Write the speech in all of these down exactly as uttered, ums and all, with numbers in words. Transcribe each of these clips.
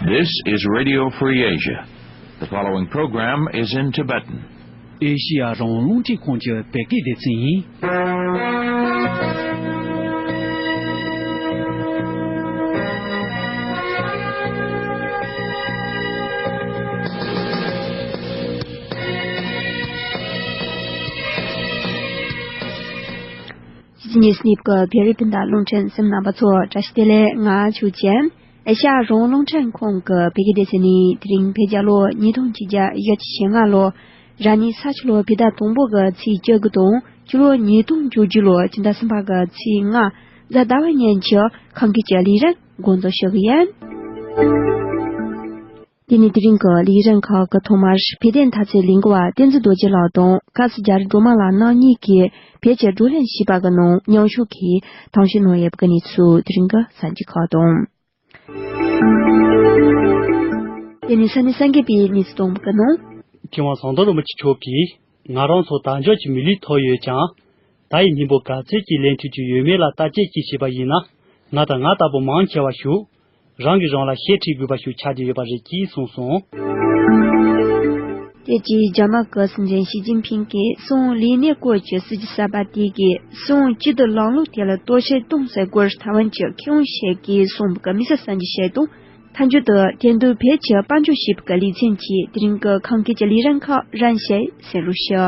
This is Radio Free Asia. The following program is in Tibetan. ཨེ་ཤི་ཡ་རང་དབང་རླུང་འཕྲིན་ཁང་གི་བོད་སྐད་སྡེ་ཚན་ཡིན། ཕྱི་ཉིས་ནིབ་ཀྱི་བེ་རི་པིན་ཏ་རླུང་འཕྲིན་གསན་རྣམ་པ་ཚོ་བཀྲ་ཤིས་བདེ་ལེགས། ང་ཆོས་ཅན། ཨེ་ཤ་ཡ་རང་དབང་རླུང་འཕྲིན་ཁང་གི་བོད་སྐད་སྡེ་ཚན་ནས་དེ་རིང་བོད་རྒྱལ་ལོ་ཉིས་སྟོང་ཆིག་བརྒྱ་བཞི་བཅུ་ཞེ་ལྔ་ལོ། ར་ནི་ས་ཆུ་ལོ་བོད་ཟླ་དང་པོ་གི་ཚེས་བཅུ་དགུ་དང་། ཕྱི་ལོ་ཉིས་སྟོང་བཅུ་བཞི་ལོ་སྤྱི་ཟླ་གསུམ་པ་གི་ཚེས་ལྔ། གཟའ་ཟླ་བ་ཉིན་གྱི་ཁམས་སྐད་ཀྱི་ལས་རིམ་འགོ་འཛུགས་ཞུ་གི་ཡིན། དེ་ནས་དེ་རིང་གི་ལས་རིམ་ཁག་གི་ཐོག་མར་བོད་དོན་དར་ཚེ་གླིང་གི་བ་བསྟན་འཛིན་རྡོ་རྗེ་ལགས་དང་། བཀའ་ཟུར་རྒྱ་རི་སྒྲོལ་མ་ལགས་རྣམ་གཉིས་ཀྱིས་བོད་ཀྱི་བགྲོ་གླེང་ཞུས་པ་གི་ནང་མཉམ་ཞུགས་ཀྱིས་གཏམ་བཤད་གནང་ཡོད་པའི་གནས་ཚུལ་དེ་རིང་གི་གསར་འགྱུར་ཁག་དང་། དེ་ནས་ས་གནས་སངས་རྒྱས་པའི་གནས་ཚུལ་གཏོང་བ་གི་ནང་། མཁས་དབང་ཟམ་གདོང་རིན་པོ་ཆེ་མཆོག་གིས། ང་རང་ཚོ་དལ་འབྱོར་གྱི་མི་ལུས་ཐོབ་ཡོད་ཀྱང་། ད་ཡི་སྙིང་པོ་ག་ཚོད་ཀྱིས་ལེན་ཐུབ་ཀྱི་ཡོད་མེད་ལ་བརྟག་དཔྱད་ཅིག་བྱས་པ་ཡིན་ན། ང་དང་ང་ལྟ་བུ་མང་ཆེ་བ་ཞིག་རང་གིས་རང་ལ་ཞེ་ཁྲེལ་དགོས་པ་ཞིག་ཆགས་ཀྱི་ཡོད་པ་རེད་ཅེས་གསུངས་སོང་། དེ་རྗེས་རྒྱ་ནག་གི་སྲིད་འཛིན་ཞི་ཅིན་ཕིང་གིས་སྲིད་དབང་ལས་གནས་སྐོར་གྱི་སྲིད་ཇུས་གསར་པ་དེ་གིས་སྲིད་དབང་སྤྱི་བསྡུ་ལམ་ལུགས་དེ་ལ་གཏོར་བཤིག་གཏོང་སའི་སྐོར་ཐའེ་ཝན་གྱི་མཁས་དབང་ཞིག་གིས་གསུངས་པ་གི་དམིགས་བསལ་གསར་འགྱུར་ཞིག་དང་། མཐའ་མཇུག་ཏུ་དེ་དུས་བོད་ཀྱི་དཔལ་འབྱོར་ཞེས་པའི་ལེ་ཚན་གྱིས་དེ་རིང་གི་ཁམས་སྐད་ཀྱི་ལས་རིམ་ཁག་རིམ་བཞིན་གསན་རོགས་ཞུ།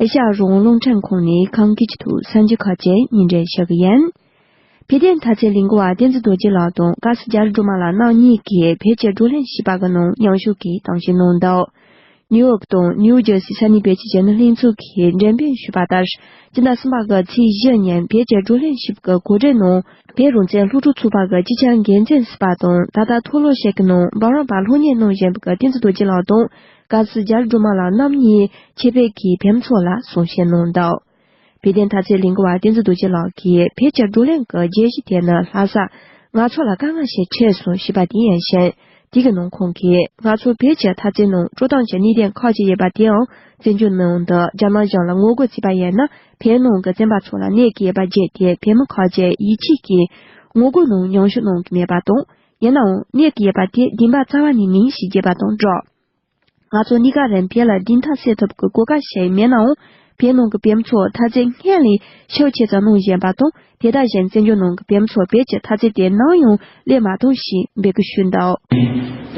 ཨེ་ཤ་ཡ་རང་དབང་རླུང་འཕྲིན་ཁང་ནས་ཁམས་སྐད་ཀྱི་ཐོག་གསར་འགྱུར་ཁག་ཅིག་སྙན་སྒྲོན་ཞུ་གི་ཡིན། བོད་དོན་དར་ཚེ་གླིང་གི་བ་བསྟན་འཛིན་རྡོ་རྗེ་ལགས་དང་བཀའ་ཟུར་རྒྱ་རི་སྒྲོལ་མ་ལགས་རྣམ་གཉིས་ཀྱིས་བོད་ཀྱི་བགྲོ་གླེང་ཞུས་པ་གི་ནང་མཉམ་ཞུགས་ཀྱིས་གཏམ་བཤད་གནང་འདུག་ནིའུ་ཡོག་དང་ནིའུ་ཇར་སི་ས་གནས་བོད་ཀྱི་གཞོན་ནུ་ལྷན་ཚོགས་ཀྱིས་འགྲེམས་སྤེལ་ཞུས་པ་ལྟར། སྤྱི་ཟླ་གསུམ་པ་གི་ཚེས་བཞི་ཉིན་བོད་ཀྱི་བགྲོ་གླེང་ཞིབ་ཀྱི་གོ་སྒྲིག་ནང་། བོད་རང་བཙན་སློབ་ཕྲུག་ཚོགས་པ་གི་སྤྱི་ཁྱབ་འགན་འཛིན་ཟུར་པ་དང་ད་ལྟ་མཐོ་སློབ་ཞིག་གི་ནང་འབུམ་རམས་པ་སློབ་གཉེར་གནང་བཞིན་པའི་བསྟན་འཛིན་རྡོ་རྗེ་ལགས་དང་། བཀའ་ཟུར་རྒྱ་རི་སྒྲོལ་མ་ལགས་རྣམ་གཉིས་ཆེད་ཕེབས་ཀྱིས་བོད་མི་ཚོ་ལ་གསུང་བཤད་གནང་འདུག་བོད་དོན་དར་ཚེ་གླིང་གི་བ་བསྟན་འཛིན་རྡོ་རྗེ་ལགས་ཀྱིས་བོད་ཀྱི་བགྲོ་གླེང་གི་བརྗོད་གཞི་དེ་ནི་ལྷ་ས། ང་ཚོ་ལ་དཀའ་ངལ་ཞིག་འཕྲད་སོང་ཞེས་པ་དེ་ཡིན་ཞིང་། དེ་གི་ནང་ཁོང་གིས་ང་ཚོ་བོད་ཀྱི་འཐབ་རྩོད་ནང་སྤྲོ་སྟངས་ཀྱི་གནད་དོན་ཁག་ཅིག་ཡོད་པ་དེའང་བཙན་བྱོལ་ནང་དུ་རྒྱ་ནག་གཞུང་ལ་ངོ་རྒོལ་བྱས་པ་ཡིན་ན་བོད་ནང་གི་བཙོན་པ་ཚོ་ལ་གནོད་ཀྱི་ཡོད་པ་བརྗོད་དེ་བོད་མི་ཁག་ཅིག་ཡིད་ཆེས་ཀྱིས་ངོ་རྒོལ་ནང་མཉམ་ཞུགས་གནང་གི་མེད་པ་དང་། ཡིན་ནའང་གནོད་ཀྱི་ཡོད་པ་དེ་བདེན་པ་རྩ་བ་ནས་མིན་ཞེས་བརྗོད་པ་དང་སྦྲགས། ང་ཚོ་གཉིས་ཀ་རང་བོད་ལ་བདེན་མཐའ་གསལ་ཐུབ་ཀྱི་གོ་སྐབས་ཤིག་མེད་ནའང་། བོད་ནང་གི་བོད་མི་ཚོ་འཐབ་རྩོད་སྔར་ལས་ཤུགས་ཆེ་ཙམ་གནང་བཞིན་པ་དང་། དེ་དག་བཞིན་བཙན་བྱོལ་ནང་གི་བོད་མི་ཚོ་བོད་ཀྱི་འཐབ་རྩོད་དེ་ནམ་ཡང་བློས་མ་བཏང་ཞེས་འབོད་སྐུལ་ཞུས་འདུག་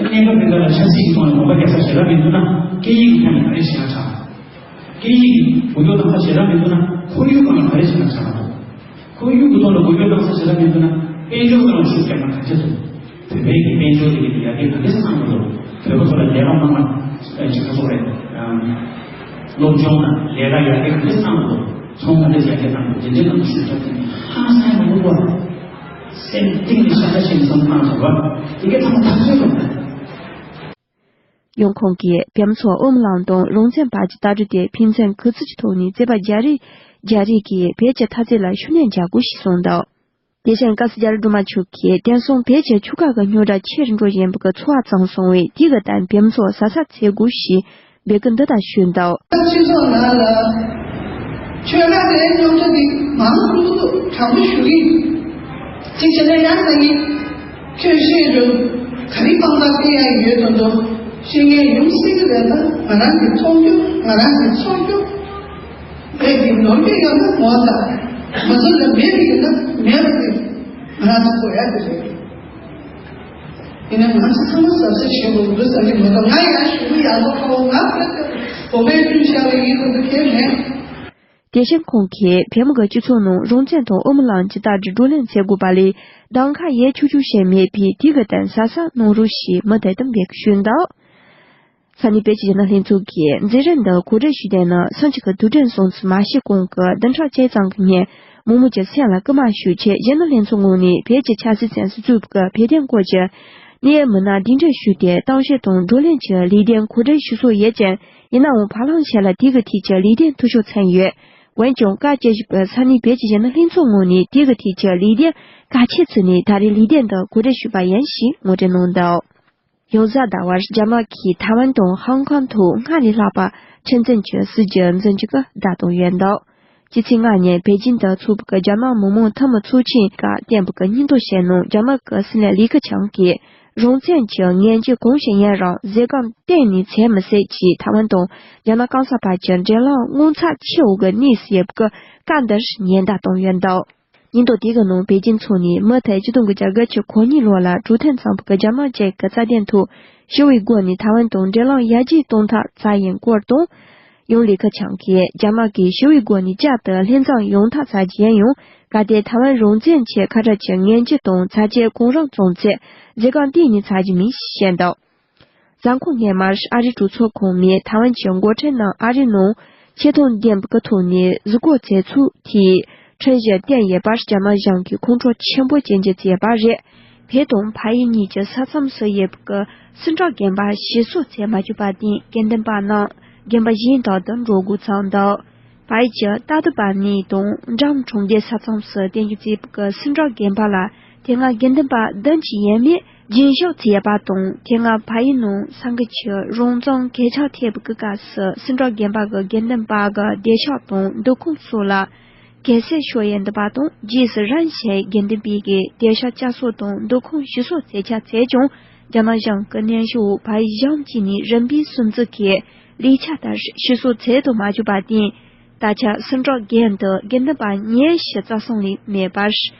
གནས་བབ་འདི་འདྲ་ལ་ཆབ་སྲིད་ཀྱི་ཐོག་ནས་དགོངས་པ་རྒྱག་ས་ཞེ་དྲག་མི་འདུག་ན། སྐད་ཡིག་གི་ཐོག་ནས་ག་རེ་བྱེད་ན་ཆགས། སྐད་ཡིག་གི་འགུལ་སྐྱོད་གཏོང་ས་ཞེ་དྲག་མི་འདུག་ན། ཁོར་ཡུག་སྒང་ལ་ག་རེ་བྱེད་ན་ཆགས་པ་འདུག་ཁོར་ཡུག་གི་ཐོག་ལ་འགུལ་སྐྱོད་གཏོང་ས་ཞེ་དྲག་མི་འདུག་ན། དཔལ་འབྱོར་སྒང་ལ་ཤུགས་རྒྱག་ན་ག་ཚོད་འདུག་བོད་པའི་གི་དཔལ་འབྱོར་དེ་གི་ཡར་རྒྱས་ག་འདྲས་གནང་གི་འདུག་བོད་པ་ཚོ་ལ་ལས་ཀ་གནང་བ་ཅིག་ག་སོགས་རེད། སློབ་སྦྱོང་དང་ལས་ཀ་ཡར་རྒྱས་ག་འདྲས་གནང་གི་འདུག་ཚོང་ག་འདྲས་ཡར་རྒྱས་གནང་གི་འདུག་དེ་འདྲའི་ནང་ཤུགས་རྒྱག་དེ་ཧང་སང་མི་འདུག་བ། སེམས་གཏིང་ནས་ཤ་ཚ་ཞིག་བསམ་བཏང་ཐུབ་བ། དེ་གའི་ཐ་མ་ཐག་ཆོད་འདུག་ཡང་ཁོང་གིས་བོད་མི་ཚོ་དབུ་མ་ལམ་དང་རང་བཙན་བར་གྱི་ལྟ་གྲུབ་དེ་ཕན་ཚུན་གུས་བརྩི་གྱི་ཐོག་ནས་བརྩེ་བ་རྒྱ་རེས་རྒྱ་རེས་ཀྱིས་བོད་ཀྱི་འཐབ་རྩོད་ལ་ཤུགས་སྣོན་རྒྱག་དགོས་ཞེས་གསུངས་འདུག་དེ་བཞིན་བཀའ་ཟུར་རྒྱ་རི་སྒྲོལ་མ་མཆོག་གིས་དེང་སང་བོད་ཀྱི་ཆོལ་ཁ་གི་རྙོག་དྲ་ཆེ་རུ་འགྲོ་བཞིན་པའི་ཚོར་བ་བྱུང་སོང་བས། དེ་གི་སྟེང་བོད་མི་ཚོ་གཟབ་གཟབ་བྱེད་དགོས་ཞེས་འབོད་སྐུལ་འདི་ལྟར་ཞུས་འདུག་སྤྱི་ཚོགས་ནང་ལ་ཆོལ་ཁ་དེའི་རྙོག་དྲ་འདི་མང་ཐུབ་ཐུབ་དྲག་པོ་ཞུ་གི་ཡིན། གཅིག་བྱས་ན་ཡང་ན་ཡིན། ཁྱོད་ཤེས་རུང་ག་རེ་དཔང་རྟགས་སྟེར་ཡ་ཡོད་དོ་འདུག་ཤེས་མཁན་ཡོང་སྲིད་ཀྱི་རེད། ད་ང་རང་གི་ཚོགས་རྒྱུ་ང་རང་གི་ཚོགས་རྒྱུ། བོད་ཀྱི་ནོར་འཁྲུལ་ཡོད་ན་ངོ་ཚ། མ་བཟོ་ལ་མེད་པ་ཡོད་ན་མེད་པ་དེ་ང་རང་ཚོ་གོ་ཡ་དེ་རེད། ཡིན་ན་ང་ཚོ་ཚང་མ་གཟབ་གཟབ་བྱེད་དགོས་འདུག་ཟེར་གྱི་མ་གཏོགས། ང་ཡང་ཞུ་གི་ཡག་པོ་ཁ་བོ་ང་བོད་དུ་བོད་པའི་ཁྲིམས་བཞག་པ་ཡིན་དུས་ཁེལ་མེད། དེ་བཞིན་ཁོང་གིས་བོད་མི་གི་སྤྱི་ཚོགས་ནང་རང་བཙན་དང་དབུ་མ་ལམ་གྱི་ལྟ་གྲུབ་བགྲོ་གླེང་བྱེད་དགོས་པ་ལས་གདམ་ཁ་ཡེ་ཆུག་ཆུག་བྱས་མེད་པས། དེ་གི་སྟེང་གཟབ་གཟབ་གནང་རོགས་ཞེས་མུ་མཐུད་དུ་འབོད་སྐུལ་ཞུས་འདུག་ས་གནས་བོད་ཀྱི་གཞོན་ནུ་ལྷན་ཚོགས་ཀྱིས་མཛད་རིམ་འདི་གོ་སྒྲིག་ཞུས་དོན་ནི་སང་ཕྱི་གི་དུས་དྲན་སྲུང་བརྩི་མ་བྱས་གོང་གི་བདུན་ཕྲག་གཅིག་ཙམ་གྱི་སྔོན་མི་མང་གི་སེམས་ལ་སྐུལ་མ་ཞུ་ཆེད་གཞོན་ནུ་ལྷན་ཚོགས་ངོས་ནས་བོད་ཀྱི་ཆབ་སྲིད་བཙོན་ཟུར་བཙུགས་པའི་བོད་དོན་སྐོར་གྱི་གནད་ཡོད་མི་སྣ་གདན་འདྲེན་ཞུས་ཏེ་གཏམ་བཤད་དང་བགྲོ་གླེང་གི་ལས་དོན་གོ་སྒྲིག་ཞུ་སྲོལ་ཡོད་ཀྱང་། ཡིན་ནའང་བར་ལམ་ཞིག་ལ་དེ་གི་ཐད་ཀྱི་ལས་དོན་འཐུས་ཤོར་ཕྱིན་ཡོད། འོན་ཀྱང་སྐབས་དེ་དུས་ཀྱི་ས་གནས་བོད་ཀྱི་གཞོན་ནུ་ལྷན་ཚོགས་ངོས་ནས་དེ་གི་ཐད་ཀྱི་ལས་དོན་གལ་ཆེ་བརྩིས་ནས་ད་རེས་ལས་དོན་འདི་གོ་སྒྲིག་ཞུས་པ་ཡིན་ཞེས་ངོ་སྤྲོད་གནང་འདུག་ཡང་གཟའ་ཟླ་བར་རྒྱ་ནག་གིས་ཐའེ་ཝན་དང་ཧོང་ཀོང་ཐོག་སྔར་ལས་ལྷག་པ་ཁྲིམས་འཛིན་གྱི་སྲིད་ཇུས་འཛིན་རྒྱུ་གི་བརྡ་གཏོང་ཡོད་འདུག་སྤྱི་ཚེས་ལྔ་ཉིན་པེ་ཅིང་དུ་འཚོགས་པའི་རྒྱ་ནག་མི་མང་འཐུས་མི་ཚོགས་ཆེན་སྐབས་བསྟན་པའི་སྙིང་སྟོབས་ཞེས་ནང་རྒྱ་ནག་གི་སྲིད་བློན་ལི་ཁེ་ཆང་གིས་ རང་བཙན་གྱི་ངན་ཇུས་གང་ཞིག་ཡིན་རུང་བཟོད་སྒོམ་གཏན་ནས་བྱེད་མི་སྲིད་ཅེས་ཐའེ་ཝན་དང་རྒྱ་ནག་གང་ས་བར་གྱི་འབྲེལ་ལམ་ངོ་མཚར་ཆེ་བོ་གི་གནས་སུ་ཡོད་པའི་སྐབས་འདིར་ཉེན་བརྡ་བཏང་ཡོད་འདུག། ཉིན་ཐོ་དེ་གི་ནང་པེ་ཅིན་མཚོན་ནས་མུ་མཐུད་ཆིག་སྟོང་དགུ་བརྒྱ་དགུ་བཅུ་གོ་གཉིས་ལོ་ལ་གྲོས་མཐུན་བརྩམས་པའི་རྒྱ་ནག་བཅས་ཀྱི་རྩ་དོན་ཐོག་ཞི་བའི་སྒོ་ནས་ཐའེ་ཝན་དང་འབྲེལ་ལམ་ཡར་རྒྱས་གཏོང་ཐབས་བྱས་ཡོད་སྐོར་དང་། ཡང་ལི་ཁེ་ཆང་གིས་རྒྱ་ནག་གིས་ཞི་བའི་སྒོ་ནས་བསྐྱར་དུ་ལྷན་འཛོམས་ཡོང་ཐབས་བྱ་རྒྱུ་ཡིན་ཡང་། གལ་ཏེ་ཐའེ་ཝན་རང་བཙན་ཆེད་ཁ་བྲལ་གྱི་ངན་ཇུས་དང་ཚ་རྒྱལ་གང་རུང་བཙོང་ཚེ་བཟོད་སྒོམ་གཏན་ནས་བྱ་རྒྱུ་མིན་ཞེས་བཤད་འདུག། གཟའ་འཁོར་སྔོན་མར་ཨ་རིའི་གྲོས་ཚོགས་ཁོངས་མིས་ཐའེ་ཝན་གྱི་འགོ་ཁྲིད་རྣམས་ཨ་རིའི་ནང་ཆེ་མཐོང་ལྡན་པའི་ཐོག་ནས་གཟིགས་སྐོར་བྱས་ཚུལ་དེས་འཁྲུལ་ཞིག་བསྟན་ཡོད་པར་རྒྱ་ནག་གཞུང་གིས་ཁོང་ཁྲོ་ཆེན་པོ་སྐྱེ་འཇུག་བྱས་ཡོད་པ་རེད། བོད་དང་ཕ་ཡུལ་གཉིས་ཀྱི་ས་མཚམས་སུ་ཡོད་པའི་སིལ་འབྲུ་དགོན་པ་ཞིག་གསོ་མཛད་མ་བཅུག་པར་བརྟེན་དགེ་འདུན་པ་རྣམས་དགོན་པ་གཞན་དག་ཏུ་འགྲོ་དགོས་ཚང་འདུག། ཕ་ཡུལ་གྱི་ཏཱ་ཏུ་པ་ནི་དང་འགྲམ་གྲོང་རྡལ་ས་མཚམས་སུ་རྟེན་གཞི་བྱས་པའི་སིལ་འབྲུ་དགོན་པ་ལ་དེ་སྔ་དགེ་འདུན་པ་བདུན་གྱིས་ཡས་མས་རྒྱུན་བཞག་བྱས་ཡོད་པ་དང་། དེ་སྔ་ཕ་ཡུལ་ནང་ས་འགུལ་གྱིས་རང་བཙན་གོད་ཆག་ཐེབས་པའི་སྐབས་སུ་སིལ་འབྲུ་དགོན་པ་གི་དགེ་འདུན་པ་གི་བདེ་འཇགས་དང་སྡོད་ཁང་སོགས་ལ་གེགས་སེལ་ཤོར་ཡོད་འདུག་པ་དང་། རྗེས་སུ་རང་ཞིག་དགེ་འདུན་པའི་གི་བདེ་འཇགས་བསྐྱར་གསོ་དང་སྡོད་ཁང་ཞིག་གསོ་མཛད་འཆར་བྱས་ཀྱང་། རྒྱ་ནག་གཞུང་གི་སྙན་ཞུ་འོག་ཕ་ཡུལ་གཞུང་གཅིག་ནས་རིམ་པས་སུན་གཙེར་གྱི་ལས་འཆར་ལྟར་ཞིག་གསོ་མཛད་དུ་མ་བཅུག་པར་བརྟེན། ད་ཆ་སིལ་འབྲུ་དགོན་དུ་དགེ་འདུན་པ་ཉི་ཤུ་རྩ་གསུམ་ལས་མེད་པར།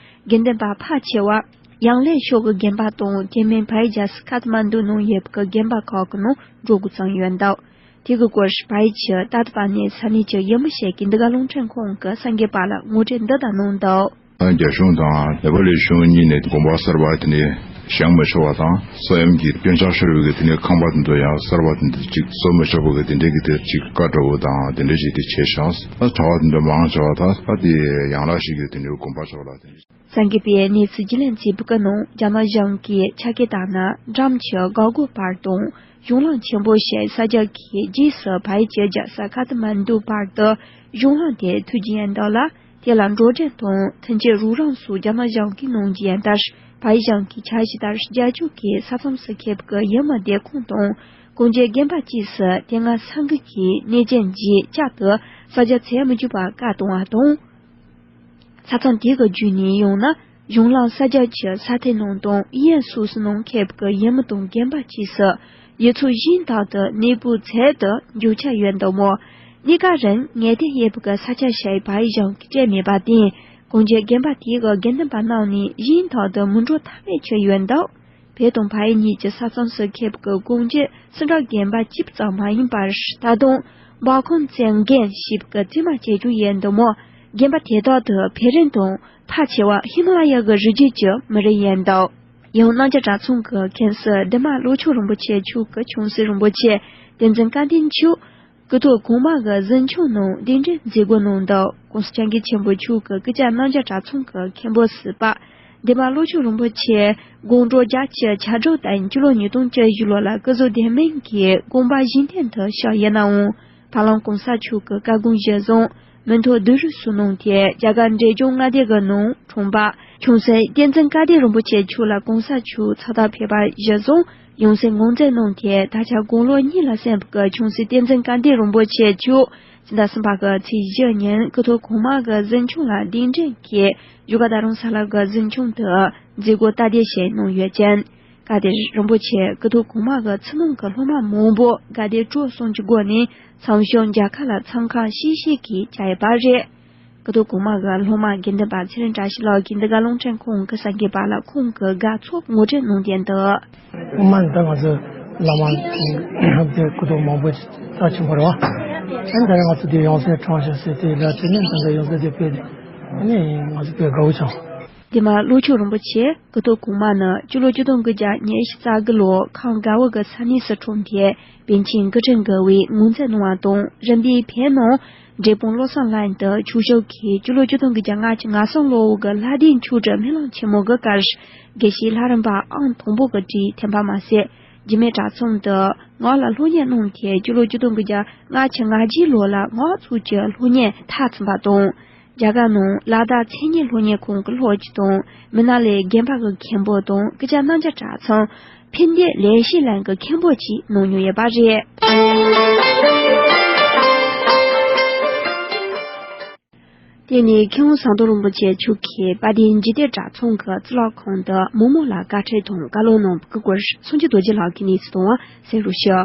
དགེ་འདུན་པ་ཕལ་ཆེ་བ་ཡང་ལེ་ཤོད་ཀྱི་དགོན་པ་དང་། དེ་མིན་ཕ་ཡུལ་རྒྱལ་ས་ཁ་ཐ་མན་ཌུ་ནང་ཡོད་པའི་དགོན་པ་ཁག་གི་ནང་འགྲོ་དགོས་ཙང་ཡོད་འདུག། དེ་གི་སྐོར་ཕ་ཡུལ་གྱི་ཏཱ་ཏུ་པ་ནི་ས་གནས་ཀྱི་ཡུལ་མི་ཞིག་གིས་འདི་ག་རླུང་འཕྲིན་ཁང་གི་གསར་འགོད་པ་ལ་ངོ་སྤྲོད་འདི་ལྟར་གནང་འདུག། ད་རྒྱ་གཞུང་དང་ནེ་པ་ལི་གཞུང་གཉིས་ནས་དགོན་པ་གསར་པ་དེ་ནས་བཞེངས་མི་ཆོག་པ་དང་། ས་ཡོམ་གྱི་སྐྱོན་ཆག་ཤོར་བའི་དེ་ནས་ཁང་པ་དེ་ཚོ་ཡང་གསར་པ་དེ་འདྲ་ཅིག་བཟོ་མི་ཆོག་པ་གི་དེ་འདྲའི་གི་དེ་ཅིག་བཀའ་འགྲོ་བོ་དང་དེ་འདྲ་ཞིག་དེ་བྱས་ཤག། ད་གྲྭ་བ་དེ་འདྲ་མང་ཆེ་བ་ད་ད་དེ་ཡང་ལ་ཞིག་གི་དེ་འདྲའི་དགོན་པ་ཆོག་ལ་དེ་འདྲ། གསར་འགོད་པས་གནས་ཚུལ་རྒྱུས་ལོན་བྱས་པའི་ནང་རྒྱ་ནག་གཞུང་གིས་ཆ་བགོས་བཏང་ན་འགྲམ་གྱི་འགག་སྒོ་བར་དང་གཞུང་ལམ་ཆེན་པོ་ཞིག་གསར་རྒྱག་གིས་རྗེས་སུ་ཕ་ཡུལ་གྱི་རྒྱལ་ས་ཁ་ཐ་མན་ཌུ་བར་དུ་གཞུང་ལམ་དེ་མཐུད་རྒྱུ་ཡིན་འདུག་ལ། དེ་ལ་འགྲོ་གྲོན་དང་ཐོན་སྐྱེད་རོགས་རམ་སོགས་རྒྱ་ནག་གཞུང་གིས་གནང་རྒྱུ་ཡིན་ལྟར། ཕ་ཡུལ་གཞུང་གིས་འཆར་གཞི་ལྟར་རྒྱ་ཕྱོགས་ཀྱི་ས་མཚམས་སུ་ཁེབས་ཀྱི་ཡུལ་མི་སྡོད་ཁང་དང་གངས་ཅན་དགོན་པ་བཅས་སུ་དེ་སྔ་ས་འགུལ་གྱི་གནོད་སྐྱོན་རྗེས་བསྐྱར་དུ་གསར་རྒྱག་བྱེད་མི་བཅུག་པར་བཀག་གཏོང་བ་དང་། ས་མཚམས་དེ་གི་བརྒྱུད་ནས་ཡོང་ན་གཞུང་ལམ་གསར་རྒྱག་གི་ས་མཐོའི་ནང་དང་གཡས་སོ་སོའི་ནང་ཁེབས་ཀྱི་ཡུལ་མི་དང་དགོན་པ་བཅས་སུ་ཡུལ་ཚོ་གཞན་དག་ཏུ་གནས་སྤོ་བྱེད་དུ་འཇུག་འཆར་ཡོད་འདུག་མོད། གནས་སྐབས་རིང་ངེས་གཏན་ཡོད་པའི་ས་ཆ་ཞིག་ཕ་ཡུལ་གཞུང་གིས་སྤྲད་མེད་པར་བརྟེན། གངས་ཅན་དགོན་པ་དེ་གི་དགེ་འདུན་པ་རྣམས་ནི་གཞན་དག་ཏུ་མི་འགྲོ་ཐབས་མེད་ཆགས་ཡོད་འདུག། བོད་དང་ཕ་ཡུལ་གཉིས་ཀྱི་ས་མཚམས་སུ་ཁེབས་ཀྱི་གངས་ཅན་སིལ་འབྲུ་དགོན་པ་གཅིག་ཙམ་མ་ཡིན་པར། ད་དུང་འབའ་ཁུང་བཙན་དགོན་ཞེས་པའི་རྫུན་མ་བྱས་ཀྱང་ཡོད་འདུག་མོད། དགོན་པ་དེ་དག་ཏུ་བོད་རིགས་དང་ཕལ་ཆེ་བ་ཧི་མ་ལ་ཡ་གི་རི་རྒྱུད་ཀྱི་མི་རིགས་ཡིན་འདུག། ཡང་གནམ་རྒྱ་གྲྭ་ཚང་གི་མཁན་ཟུར་འདན་མ་བློ་ཆོས་རིན་པོ་ཆེ་མཆོག་གིས་ཆུང་སྲིད་རིན་པོ་ཆེ་བསྟན་འཛིན་བཀའ་བསྟན་མཆོག་སྐུ་ཐོག་གོང་མ་གི་གཟིམ་ཆུང་ནང་གདན་འདྲེན་མཛད་སྒོ་གནང་འདུག། ྋགོང་ས་ྋསྐྱབས་མགོན་ཆེན་པོ་མཆོག་གི་སྐུ་ཕྱྭ་གནམ་རྒྱ་གྲྭ་ཚང་གི་མཁན་པོ་ཟུར་པ་འདན་མ་བློ་ཆོས་རིན་པོ་ཆེ་དགུང་གྲངས་བརྒྱད་ཅུ་གྱ་དྲུག་དང་། སྤྱི་ལོ་ཉིས་སྟོང་བཅུ་བཞི་ལོ་ལ་སྐུ་གཟུགས་བདེ་མིན་གྱིས་དགོངས་པ་གཞན་དོན་དུ་གཤེགས་ཡོད་ནའང་། བར་ལམ་གོང་ས་མཆོག་གི་བཀའ་དགོངས་གཞིར་བཟུང་མི་ཐོག་བསྡུ་རུབ་སོགས་གནང་སྟེ། རྒྱ་གར་འབྲས་ལྗོངས་མངའ་སྡེ་གི་ནང་འཁྲུངས་པ་ཆུང་སྲིད་བསྟན་འཛིན་བཀའ་བསྟན་རིན་པོ་ཆེ་མཆོག་ལ་གོང་ས་མཆོག་ཚབ་ཏུ་ཕེབས་པ་གཞིར་བཟུང་ཡང་སྲིད་ངོས་འཛིན་གནང་སྟེ། ད་ཆ་དགུང་ལོ་གཉིས་ལ་སོན་པའི་ཆུང་སྲིད་བསྟན་འཛིན་བཀའ་བསྟན་རིན་པོ་ཆེ་མཆོག་ཕྱི་ཟླ་གསུམ་པ་གི་ཚེས་བཞི་ཉིན་སྐུ་ཐོག་གོང་མ་གི་གཟིམ་ཆུང་ལ་གདན་འདྲེན་གྱིས་བཞུགས་སྒར་རྡ་རམ་ས་ལ་གི་གཟིམ་ཆུང་དུ་མཛད་སྒོ་སྟབས་བདེ་ཞིག་གནང་ཡོད་ཅིང་། སྐབས་དེར་རིན་པོ་ཆེ་སྐུ་ཐོག་གོང་མ་གི་ཚུལ་ནང་གི་སློབ་མ་མང་པོ་དགའ་དད་སྤྲོ་གསུམ་གྱི་སྒོ་ནས་མཚམས་བཞུགས་མཇལ་ཁ་ལ་འཚམས་ཁང་ཤིག་ཤིག་གིས་བཅར་ཡོད་པ་རེད། སྐུ་ཐོག་གོང་མ་གི་སློབ་མ་དགེ་འདུན་པ་ཚེ་རིང་བཀྲ་ཤིས་ལགས་ཀྱིས་འདི་ག་རླུང་འཕྲིན་ཁང་གི་གསར་འགོད་པ་ལ་ཁོང་གི་དགའ་ཚོར་ངོ་སྤྲོད་གནང་དོན་དུ། སྔོན་མ་ད་ང་ཚོ་བླ་མ་དེ་སྐུ་ཐོག་མང་པོ་ཞིག་རྩ་ཆེན་པོ་རེད་བ། ཨ་ནི་ད་རེས་ང་ཚོ་དེ་ཡང་སེ་གྲངས་ཤིག་ཟེར་དེ་ལ་དེ་ནས་ད་ལྟ་ཡང་སེ་དེ་ཕེབས་ནས་ཨ་ནི་ང་ཚོ་དཔེ་དགའ་བོ་བྱུང་། དེ་མ་བློ་ཆོས་རིན་པོ་ཆེ་སྐུ་ཐོག་གོང་མ་ནི་སྤྱི་ལོ་ཆིག་སྟོང་དགུ་བརྒྱ་ཉི་ཤུ་རྩ་དགུ་ལོ་ཁམས་དགའ་བོ་གི་ས་གནས་སུ་འཁྲུངས་ཏེ། པཎ་ཆེན་སྐུ་ཕྲེང་དགུ་བའི་ངོ་མཚར་གནང་བ་དང་། རིམ་པས་བོད་ནང་འབྲས་སྤུངས་བློ་བཟང་ལྷ་ཡུལ་དུ་ཆོས་ཞུགས་ཀྱིས་སྤྱི་ལོ་ཆིག་སྟོང་དགུ་བརྒྱ་ལྔ་བཅུ་ང་གསུམ་ལོ་འོག་གི་ལྷ་ལྡན་ཆོས་སྒྲོན་སྨོན་ལམ་ཆེན་མོ་གི་སྐབས་དགེ་བཤེས་ལྷ་རམས་པ་ཨང་དང་པོ་གི་གྲས་ཐོན་པ་མ་ཟད། འཇིགས་མེད་གྲྭ་ཚང་དུ་སྔགས་ལ་སློབ་གཉེར་གནང་སྟེ། སྤྱི་ལོ་ཆིག་སྟོང་དགུ་བརྒྱ་ལྔ་བཅུ་ང་བརྒྱད་ལོ་ལ་སྔགས་ཚུལ་གྱི་སློབ་གཉེར་མཐར་ཕྱིན་པ་དང་། རྒྱ་གར་ནང་ལ་དྭགས་མཚན་ཉིད་སློབ་གཉེར་ཁང་གི་སློབ་སྤྱི་དང་། མི་ནག་གླིང་དགོན་པ་གི་མཁན་པོ་དང་། སྐུ་ཕྱྭ་རྣམ་རྒྱལ་གྲྭ་ཚང་འཕེལ་འདེད་ལས་བྱེད་ལྷན་གྱི་མཁན་པོ་བཅས་གནང་མྱོང་ཡོད་པ་རེད། དེ་ནས་མཁས་དབང་ཟམ་གདོང་རིན་པོ་ཆེ་མཆོག་གིས་དཔལ་ལྡན་འཇིག་རྟེན་གྲྭ་ཚང་གི་གཙུག་ལག་ཁང་དུ་མི་མང་ལ་བཀའ་ཁྲིད་དང་བཀའ་སློབ་གནང་བའི་སྐོར་སངས་རྒྱས་རྡོ་རྗེ་ལགས་ཀྱིས་གནས་ཚུལ་བཏང་བ་གསན་རོགས་ཞུ།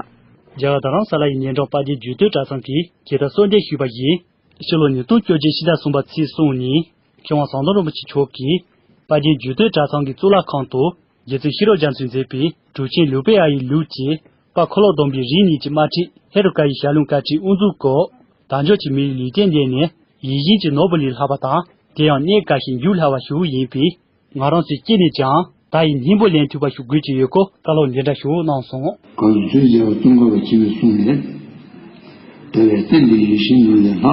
རྒྱ་གར་རྡ་རམ་ས་ལ་ཡི་ཉེ་འགྲམ་དཔལ་ལྡན་འཇིག་རྟེན་གྲྭ་ཚང་གིས་ཇི་ལྟར་གསོལ་འདེབས་ཞུས་པ་ཡིན། ཕྱི་ལོ་ཉིས་སྟོང་བཅོ་བརྒྱད་ཕྱི་ཟླ་གསུམ་པ་ཚེས་གསུམ་ཉིན་མཁས་དབང་ཟམ་གདོང་རིན་པོ་ཆེ་མཆོག་གིས་དཔལ་ལྡན་འཇིག་རྟེན་གྲྭ་ཚང་གི་གཙུག་ལག་ཁང་དུ་རྗེ་བཙུན་ཤེས་རབ་རྒྱ་མཚོས་མཛད་པའི་གྲུབ་ཆེན་ལུགས་པའི་ཨ་ཡི་ལུགས་ཀྱི་དཔལ་འཁོར་ལོ་སྡོམ་པའི་རིགས་གཉིས་ཀྱི་དམར་ཁྲིད་ཧེ་རུ་ཀ་ཡི་ཞལ་ལུང་བཀའ་ཁྲིད་དབུ་འཛུགས་སྐོར། དལ་འབྱོར་གྱི་མི་ཡི་ལུས་རྟེན་འདས་ནས་ཡིད་བཞིན་གྱི་ནོར་བུ་ལས་ལྷག་པ་དང་། དེ་ཡང་གནས་དཀའ་ཞིང་རྒྱུག་སླ་བ་ཞིག་ཡིན་པས། ང་རང་ཚོས་ཅི་ནས་ཀྱང་བདག་ཡི་སྙིང་པོ་ལེན་ཐུབ་པ་ཞིག་དགོས་ཀྱི་ཡོད་སྐོར་བཀའ་སློབ་འདི་འདྲ་ཞིག་གནང་སོང་། གང་ཟག་ཆོས་རྒྱལ་བ་ཙོང་ཁ་པ་ཆེན་པོས་གསུངས་ནས། ད་རེས་རྟེན་འདི་ཡིད་བཞིན་ནོར་ལས་ལྷག་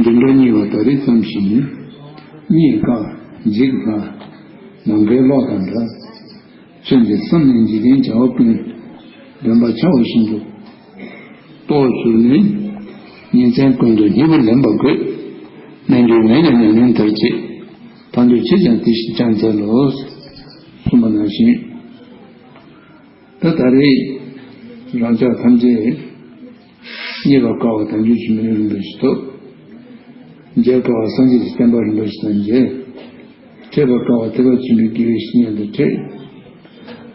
འདི་འདྲ་རྙེད་པ་ད་རེས་ཙམ་ཞིག་ཡིན། རྙེད་དཀའ་འཇིག་སླ། ནམ་མཁའི་གློག་དང་འདྲ། ཚུལ་འདི་བསམ་ནས་འཇིག་རྟེན་བྱ་བ་ཀུན། འདོན་པ་བྱ་བ་བཞིན་དུ། རྟོགས་གྱུར་ནས། ཉིན་མཚན་ཀུན་ཏུ་སྙིང་པོ་ལེན་པ་དགོས། རྣལ་འབྱོར་ངས་ཀྱང་ཉམས་མྱོང་དར་ཅིག་ཕན་འདོགས་ཆེ་ཀྱང་དེ་བཞིན་ཅང་འཚལ་ལོ། གསུངས་པ་ནང་བཞིན། ད་ད་རེས་རང་ཅག་ཐམས་ཅད་རྙེད་པར་དཀའ་བ་དལ་འབྱོར་གྱི་མི་ལུས་རིན་པོ་ཆེ་ཐོབ། མཇལ་དཀའ་བ་སངས་རྒྱས་ཀྱི་བསྟན་པ་རིན་པོ་ཆེ་དང་མཇལ། འཕྲད་པར་དཀའ་བ་ཐེག་པ་ཆེན་པོའི་དགེ་བའི་བཤེས་གཉེན་དང་འཕྲད།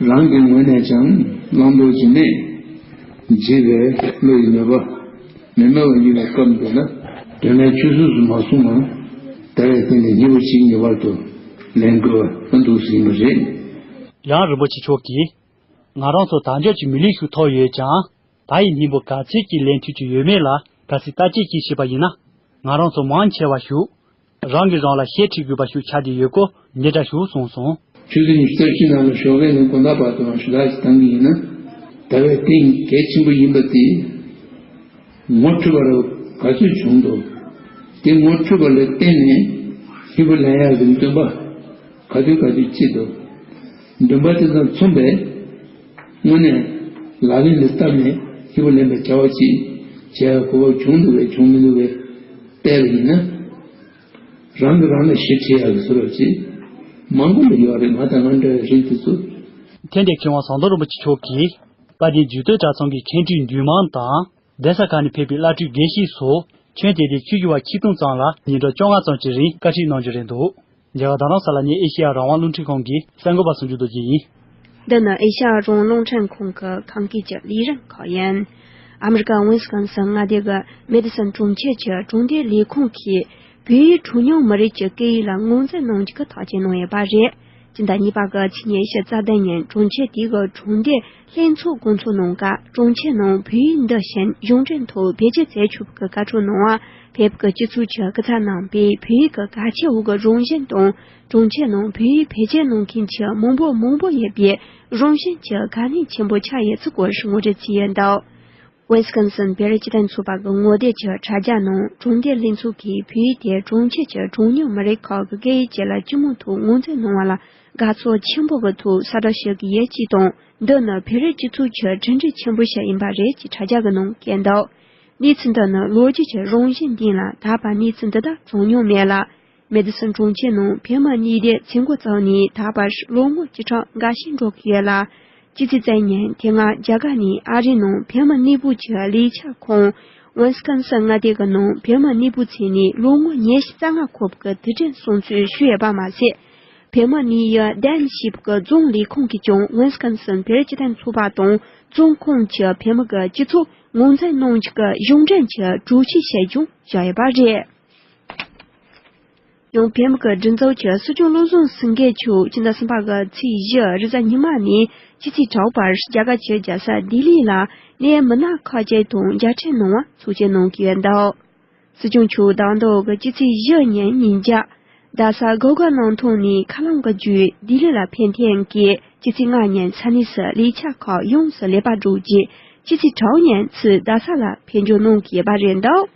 རང་གི་ངོས་ནས་ཀྱང་བླང་དོར་གྱི་གནས། འཇིགས་པའི་བློ་ཡི་མོས་པ། མི་མོས་པ་ཡིན་པའི་སྐབས་འདི་ལ། དོན་མེད་ཆུད་ཟོས་སུ་མ་སོང་བར། ད་རེས་བརྟེན་ནས་སྙིང་པོ་གཅིག་ངེས་པར་དུ་ལེན་དགོས་པ་འདུག་ཟིན་པ་རེད། ཡང་རིན་པོ་ཆེ་མཆོག་གིས། ང་རང་ཚོ་དལ་འབྱོར་གྱི་མི་ལུས་ཤིག་ཐོབ་ཡོད་ཀྱང་། ད་ཡི་སྙིང་པོ་ག་ཚོད་ཀྱིས་ལེན་ཐུབ་ཀྱི་ཡོད་མེད་ལ་གལ་སྲིད་བརྟག་དཔྱད་ཅིག་བྱས་པ་ཡིན་ན། ང་རང་ཚོ་མང་ཆེ་བ་ཞིག་རང་གིས་རང་ལ་ཞེ་ཁྲེལ་དགོས་པ་ཞིག་ཆགས་བསྡད་ཡོད་སྐོར་འདི་འདྲ་ཞིག་གསུངས་སོང་། ཆུ་ཚོད་ཉི་ཤུ་རྩ་བཞི་ནང་ལ་ཞོགས་ཀས་ནས་དགོང་དག་བར་དུའང་ཞུ་དག་ཅིག་བཏང་གི་ཡིན་ན། ཟླ་བའི་སྟེང་གལ་ཆེན་པོ་ཡིན་པ་དེ། ངོ་འཕྲོད་པ་རུ་ག་ཚོད་བྱུང་འདུག་དེ་ངོ་འཕྲོད་པ་ལ་བརྟེན་ནས་སྙིང་པོ་ལེན་ཡག་གི་འདུན་པ་ག་དུས་ག་དུས་སྐྱེས་འདུག་འདུན་པ་དེ་དང་མཚུངས་པའི་དངོས་གནས་ལག་ལེན་ལ་བསྟར་ནས་སྙིང་པོ་ལེན་པའི་བྱ་བ་ཅིག་བྱེད་ཡག་གོ་སྐབས་བྱུང་འདུག་པས་བྱུང་མི་འདུག་པས་བལྟས་པ་ཡིན་ན། རང་གིས་རང་ལ་ཞེ་ཁྲེལ་ཡག་གི་བཟོ་འདྲ་ཅིག་མང་པོ་ལ་ཡོད་རེད། ང་དང་ང་འདྲ་བའི་རིགས་དེ་ཚོ། ཐེངས་འདིར་མཁས་དབང་ཟམ་གདོང་རིན་པོ་ཆེ་མཆོག་གིས་དཔལ་ལྡན་འཇིག་རྟེན་གྲྭ་ཚང་གི་མཁན་ཁྲོད་འདུས་མང་དང་། གདན་ས་ཁག་ནས་ཕེབས་པའི་བླ་སྤྲུལ་དགེ་བཤེས་སོགས་ཁྱོན་བསྡོམས་ཏེ་ཆོས་ཞུ་བ་ཆིག་སྟོང་ཙམ་ལ་ཉིན་གྲངས་བཅོ་ལྔ་ཙམ་གྱི་རིང་བཀའ་ཁྲིད་གནང་རྒྱུ་རེད་འདུག་རྒྱ་གར་རྡ་རམ་ས་ལ་ནས་ཨེ་ཤེ་ཡ་རང་དབང་རླུང་འཕྲིན་ཁང་གི་གསར་འགོད་པ་ཟུང་འཇུག་རྡོ་རྗེ་ཡིན། འདི་ནི་ཨེ་ཤེ་ཡ་རང་དབང་རླུང་འཕྲིན་ཁང་གི་ཁམས་སྐད་ཀྱི་ལས་རིམ་ཁག་ཡིན། ཨ་མི་རི་ཀ་ཝིན་སི་ཀོན་སིན་མངའ་སྡེ་གི་མེ་ཏི་སོན་གྲོང་ཁྱེར་གྱི་གྲོང་སྡེ་ལས་ཁུངས་ཀྱིས་བོད་ཡིག་གྲངས་ཉུང་མི་རིགས་ཀྱི་སྐད་ཡིག་ལ་ངོས་འཛིན་གནང་རྒྱུ་གི་ཐག་བཅད་གནང་ཡོད་པ་རེད། སྤྱི་ཟླ་གཉིས་པ་གི་ཚེས་ཉེར་བཞི་རྩ་བདུན་ཉིན་གྲོང་ཁྱེར་དེ་གི་གྲོང་སྡེ་ལྷན་ཚོགས་གོ་ཚོགས་གནང་སྐབས། གྲོང་ཁྱེར་ནང་བོད་ཡིག་འདི་བཞིན་གཞུང་འབྲེལ་ཐོག་བེད་སྤྱོད་མཛད་ཆོག་པའི་བཀའ་འཁྲོལ་གནང་བར་བོད་ཀྱི་སྤྱི་ཚོགས་ཀྱི་སྐུ་ཚབ་རྣམ་པས་བོད་ཡིག་གི་གལ་ཆེ་བོ་གི་རང་བཞིན་དང་། གྲོང་ཁྱེར་ནང་བོད་ཡིག་བེད་སྤྱོད་གནང་མཁན་གྱི་མི་འབོར་མང་པོ་ཡོད་པའི་རང་བཞིན་གྱི་གལ་གནད་ཆེན་པོ་ཆགས་ཡོད་ཚུལ་སྐོར་ངོ་སྤྲོད་བྱས་ཡོད་འདུག་ཝིན་སི་ཀོན་སིན་བོད་རིགས་སྤྱི་མཐུན་ཚོགས་པ་གི་ངོ་དེབ་ཀྱི་དྲ་རྒྱ་ནང་གྲོང་སྡེ་ལྷན་ཚོགས་ཀྱིས་བོད་ཡིག་དེ་གྲོང་ཁྱེར་གྱི་གྲངས་ཉུང་མི་རིགས་ཁག་གི་སྐད་ཡིག་ཅིག་ལ་སྤྱི་མོས་ཐོག་ངོས་འཛིན་གནང་བ་ལ་དགའ་ཚོར་ཆེན་པོ་གི་ཐོག་གསལ་བསྒྲགས་ཞུ་གི་ཡོད་ཅེས་དང་། འདི་ནི་བོད་རིགས་སྤྱི་ཚོགས་ཀྱི་གྲུབ་འབྲས་ཆེན་པོ་ཞིག་ཡིན་པ་རེད་ཅེས་དྲ་རྒྱ་གི་ནང་བཀོད་འདུག་གནས་ཚུལ་འདི་ནི་ལོ་རྒྱུས་ཀྱི་རང་བཞིན་ལྡན་ལ། ད་བར་གནས་ཚུལ་འདི་དག་བྱུང་མྱོང་མེད་ལ། མེ་ཏི་སོན་གྲོང་ཁྱེར་ནང་བོད་མི་གནས་སྡོད་བྱེད་འགོ་བརྩམས་ནས་ད་བར་ལོ་ངོ་བཅུ་ཕྲག་འགའ་ཤས་འགྲོ་གི་ཡོད་ལ། ཕྱི་ཚེས་རྩ་བཞི་ཉིན་དེ་སྔ་རྒྱ་གར་ནས་ཨ་རིའི་ནང་བོད་མི་གནས་སྤོ་གི་ལས་འཆར་ཁང་། ཝིན་སི་ཀོན་སིན་མངའ་སྡེ་གི་ནང་བོད་མི་གནས་སྤོ་བྱས་ནས་ལོ་ངོ་ཉི་ཤུ་རྩ་ལྔ་འཁོར་བའི་དུས་དྲན་སྲུང་བརྩི་ཞུས་ཡོད་པ་མ་ཟད། བོད་མི་གནས་ཡུལ་ལྡན་ཞེས་པའི་རྫོང་ལས་ཁུངས་ཀྱིས་ཀྱང་ཝིན་སི་ཀོན་སིན་བོད་རིགས་སྤྱི་མཐུན་ཚོགས་པ་དང་རྫོང་ཁོངས་ཀྱི་བོད་མི་གི་སྤྱི་ཚོགས་ངོས་འཛིན་གནང་རྒྱུ་གི་གཞུང་འབྲེལ་གྱི་གྲོས་ཆོད་བྱས་ཀྱང་བཞག་ཡོད་པ་རེད། ཡང་བོད་མི་གི་སྒྲིག་འཛུགས་ཀྱི་སྲིད་སྐྱོང་བློ་བཟང་སེང་གེ་མཆོག་སྤྱི་ཟླ་གསུམ་པ་གི་ཚེས་བཞི་རེས་གཟའ་ཉི་མ་ནས་ཕྱི་ཚེས་དྲུག་བར་རྒྱ་གར་གྱི་རྒྱལ་ས་ལྡི་ལི་ལ་གནས་མི་སྣ་ཁག་ཅིག་དང་མཇལ་འཕྲད་གནང་བ་ཚོགས་ཆེན་གནང་གི་ཡོད་འདུག་སྲིད་སྐྱོང་མཆོག་ཟླ་འདི་གི་ཕྱི་ཚེས་བཞི་ཉིན་ཉིན་རྒྱབ་རྡ་ས་གོ་ག་ནང་ཐོག་ནས་མཁའ་ལམ་གྱི་བརྒྱུད་ལྡི་ལི་ལ་ཕེབས་ཐེངས་ཀྱི་ཕྱི་ཚེས་ལྔ་ཉིན་ས་གནས་སུ་ལས་འཆར་ཁག་ཡོངས་སུ་ལེགས་པར་གྲུབ་རྗེས་ཕྱི་ཚེས་དྲུག་ཉིན་ཚུར་རྡ་ས་ལ་ཕེབས་འབྱོར་གནང་གི་ཡོད་པ་རེད་འདུག་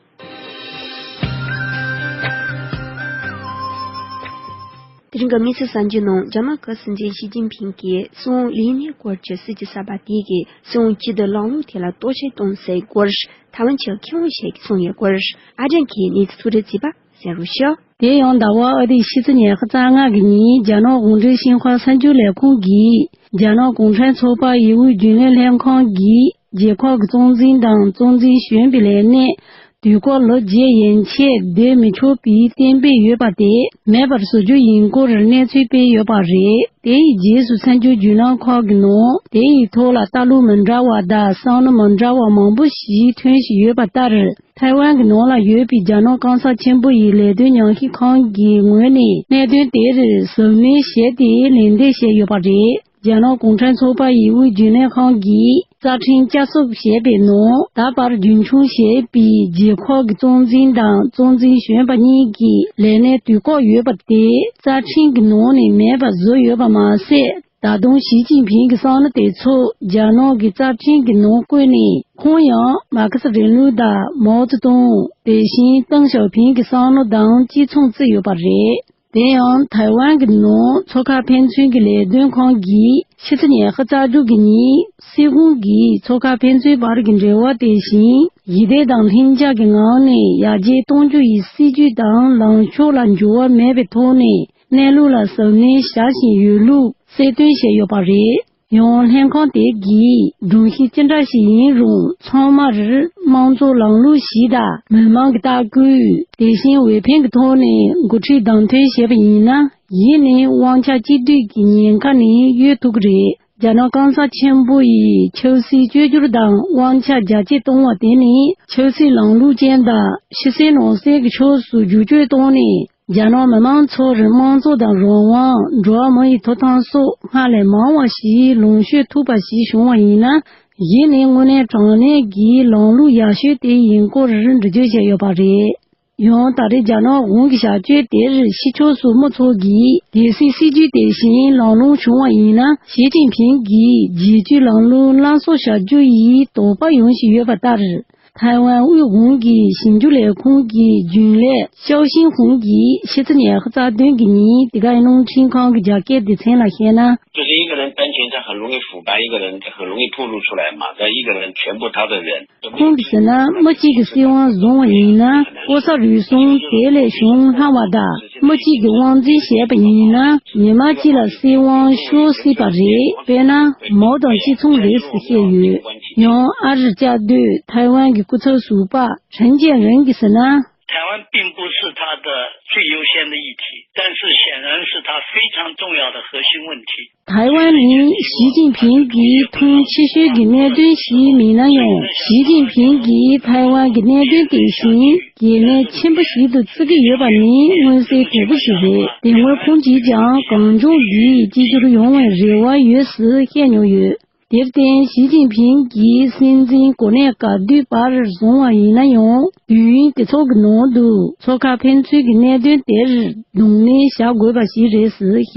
དེ་རིང་གི་དམིགས་བསལ་གསར་འགྱུར་ནང་། རྒྱ་ནག་གི་སྲིད་འཛིན་ཞི་ཅིན་ཕིང་གིས་སྲིད་དབང་ལས་གནས་སྐོར་གྱི་སྲིད་ཇུས་གསར་པ་དེ་གིས་སྲིད་དབང་སྤྱི་བསྡུ་ལམ་ལུགས་ཐད་ལ་རྟོག་དཔྱོད་གཏོང་སའི་སྐོར་ཐའེ་ཝན་གྱི་མཁས་དབང་ཞིག་གིས་གསུངས་ཡོད་སྐོར། ཨ་ཅག་གིས་གནས་ཚུལ་ཐོ་འགྲེལ་བྱས་པ་གསན་རོགས་ཞུ། དེ་ཡང་ཟླ་བ་ཨ་རིའི་ཕྱི་ཚེས་ཉི་ཤུ་རྩ་ལྔ་གི་ཉིན་རྒྱ་ནག་གུང་ཁྲན་ཞིང་ཁ་གསར་འགྱུར་ལས་ཁུངས་ཀྱིས་རྒྱ་ནག་གུང་ཁྲན་ཚོགས་པ་ཡུ་གུར་རྒྱུན་ལས་ལྷན་ཁང་གིས་རྒྱལ་ཁབ་ཀྱི་གཙོ་འཛིན་དང་གཙོ་འཛིན་གཞོན་པའི་ལས་སྣེ། དུས་འཁོར་ལོ་རྒྱུས་ཡན་ཆད་སྡོད་མི་ཆོག་པའི་གཏན་འབེབས་ཡོད་པ་དེ་མེད་པར་བཟོ་རྒྱུ་ཡིན་སྐོར་གནས་ཚུལ་སྤེལ་ཡོད་པ་རེད། དེ་ཡི་རྗེས་སུ་གསར་འགྱུར་བརྒྱུད་ལམ་ཁག་གི་ནང་དེ་ཡི་ཐོག་ལ་ལྟ་ལུགས་མི་འདྲ་བ་དང་བསམ་བློ་མི་འདྲ་བ་མང་པོ་ཞིག་ཐོན་བཞིན་ཡོད་པ་ལྟར། ཐའེ་ཝན་གྱི་ནང་ལ་ཡོད་པའི་རྒྱ་ནག་གང་ཟག་ཆེན་པོ་ཡི་ལས་དོན་ཉམས་ཞིབ་ཁང་གི་ངོས་ནས་གནད་དོན་དེར་གཟབ་ནན་བྱས་ཏེ་ལན་འདེབས་བྱས་ཡོད་པ་རེད། རྒྱ་ནག་གུང་ཁྲན་ཚོགས་པ་ཡི་དབུས་རྒྱུན་ལས་ཁང་གིས་རྩ་ཁྲིམས་བསྐྱར་གསོ་བྱས་པའི་ནང་ད་བར་རྒྱུན་འཁྱོངས་བྱས་པའི་རྒྱལ་ཁབ་ཀྱི་གཙོ་འཛིན་དང་གཙོ་འཛིན་གཞོན་པ་གཉིས་ཀྱི་ལས་གནས་དུས་བཀག་ཡོད་པ་དེ་རྩ་ཁྲིམས་ཀྱི་ནང་ནས་མེད་པར་བཟོས་ཡོད་པ་མ་ཟད། ད་དུང་ཞི་ཅིན་ཕིང་གི་བསམ་བློ་དེ་ཚོ་རྒྱ་ནག་གི་རྩ་ཁྲིམས་ཀྱི་ནང་བཀོད་ནས། ཁོང་ཡང་མར་ཁེ་སི་རིང་ལུགས་དང་མའོ་ཙེ་ཏུང་། དེ་བཞིན་ཏེང་ཞའོ་ཕིང་གི་བསམ་བློ་དང་གཅིག་མཚུངས་བརྩི་ཡོད་པ་རེད། དེ་ཡང་ཐའེ་ཝན་གྱི་ནང་མཚོ་ཁ་ཕན་ཚུན་གྱི་ལས་དོན་ཁང་གིས་ཕྱི་ཚེས་ཉི་ཤུ་རྩ་དྲུག་གི་ཉིན་སྲིད་ཁོངས་ཀྱི་མཚོ་ཁ་ཕན་ཚུན་བར་གྱི་འབྲེལ་བ་དེ་བཞིན་ཞི་བདེ་དང་ལྷིང་འཇགས་ཀྱི་ངང་ནས་ཡར་རྒྱས་གཏོང་རྒྱུ་ཡི་སྲིད་ཇུས་དང་ལངས་ཕྱོགས་ལ་འགྱུར་བ་མེད་པའི་ཐོག་ནས། གནས་ལུགས་ལ་གཟབ་ནན་བྱ་བཞིན་ཡོད་ལུགས་གསལ་སྟོན་བྱས་ཡོད་པ་རེད། ཡང་ལྷན་ཁང་དེ་གིས་སྒྲོམ་གཞི་ཅི་འདྲ་ཞིག་ཡིན་རུང་ཚང་མར་དམངས་གཙོ་ལམ་ལུགས་ཤིག་དང་མི་མང་གི་ལྟ་སྐུལ། དེ་བཞིན་འོས་འཕེན་གྱི་ཐོག་ནས་འགོ་ཁྲིད་བདམས་ཐོན་བྱས་པ་ཡིན་ན་གཞི་ནས་དབང་ཆ་གཅིག་སྡུད་ཀྱི་ཉེན་ཁ་ནས་གཡོལ་ཐུབ་ཀྱི་རེད། རྒྱ་ནག་གང་ཟག་ཆེན་པོ་ཡིས་ཆབ་སྲིད་བཅོས་བསྒྱུར་དང་དབང་ཆ་རྒྱ་སྐྱེད་གཏོང་བ་དེ་ནི་ཆབ་སྲིད་ལམ་ལུགས་ཅན་དང་ཕྱི་གསལ་ནང་གསལ་གྱི་ཕྱོགས་སུ་བསྒྱུར་བཅོས་བཏང་ནས། རྒྱ་ནག་མི་མང་ཚོར་དམངས་གཙོ་དང་རང་དབང་། འགྲོ་བ་མི་ཡི་ཐོབ་ཐང་སོགས་སྔར་ལས་མང་བ་ཞིག་ལོངས་སྤྱོད་ཐུབ་པ་ཞིག་བྱུང་བ་ཡིན་ན། གཞི་ནས་དངོས་གནས་དྲང་གནས་ཀྱི་ལམ་ལུགས་ཡག་ཤོས་དེ་ཡིན་སྐོར་འགྲེལ་བརྗོད་བྱས་ཡོད་པ་རེད། ཡང་ད་རེས་རྒྱ་ནག་གཞུང་གི་བྱ་སྤྱོད་དེར་ཕྱི་ཕྱོགས་སུ་མི་ཚོ་གིས་གལ་སྲིད་སྲིད་ཇུས་དེ་བཞིན་ལམ་ལྷོང་བྱུང་བ་ཡིན་ན། ཞི་ཅིན་ཕིང་གིས་རྒྱལ་སྤྱིའི་ལམ་ལུགས་སླར་གསོ་བྱ་རྒྱུ་ཡི་དོགས་པ་ཡོང་བཞིན་ཡོད་པ་ལྟར། ཐའེ་ཝན་དབུས་གཞུང་གི་ཞིབ་འཇུག་ལས་ཁུངས་ཀྱི་རྒྱུན་ལས་ཞའོ་ཤིན་ཧུང་གིས་ཕྱི་ཚེས་ཉི་ཤུ་རྩ་བདུན་གྱི་ཉིན་དེ་གའི་རླུང་འཕྲིན་ཁང་གི་རྒྱ་སྐད་སྡེ་ཚན་ལ་བཤད་ན། 就是一个人单纯他很容易腐败，一个人很容易暴露出来嘛。但一个人全部他的人，ཁོང་གིས་ཟེར་ན། མི་གཅིག་གིས་སྲིད་དབང་བཟུང་བ་ཡིན་ན། ལྐོག་ཟ་རུལ་སུངས་དེ་ལས་བྱུང་སླ་བ་དང་། མི་གཅིག་གིས་དབང་འཛིན་བྱས་པ་ཡིན་ན། ཉི་མ་གཅིག་ལ་སྲིད་དབང་ཤོར་སྲིད་པ་རེད། དཔེར་ན་མའོ་དང་གཅིག་མཚུངས་རེད་ཟེར་བཤད་ཡོད། ཡང་ཨ་རིར་བཅའ་སྡོད་ཐའེ་ཝན་གྱི་སྐུ་ཚབ་ཟུར་པ་ཧྲེན་ཅན་རེན་གྱིས་ཟེར་ན། 台湾并不是他的最优先的议题，但是显然是他非常重要的核心问题。 ཐའེ་ཝན་ནི་ཞི་ཅིན་ཕིང་གི་མཐོང་ཆེ་ཤོས་ཀྱི་གནད་དོན་ཞིག་མིན་ན་ཡང་། ཞི་ཅིན་ཕིང་གིས་ཐའེ་ཝན་གྱི་གནད་དོན་དེ་བཞིན་གལ་གནད་ཆེན་པོ་ཞིག་ཏུ་བརྩི་གི་ཡོད་པ་ནི་མངོན་གསལ་དོད་པོ་ཞིག་རེད། དེ་སྔོན་ཁོང་གིས་ཀྱང་གངས་ལྗོངས་ཀྱི་གཅིག་གྱུར་ཡོང་བའི་རེ་བ་ཡོད་ཟེར་བཤད་མྱོང་ཡོད། དེར་བརྟེན་ཞི་ཅིན་ཕིང་གིས་སྲིད་འཛིན་གོ་གནས་ག་དུས་བར་བཟུང་བ་ཡིན་ན་ཡང་། དུས་ཡུན་དེ་ཚོ་གི་ནང་དུ་མཚོ་ཁ་ཕན་ཚུན་གྱི་གནད་དོན་དེར་གདོང་ལེན་བྱ་དགོས་པ་ཞིག་རེད་ཟེར་བཤད་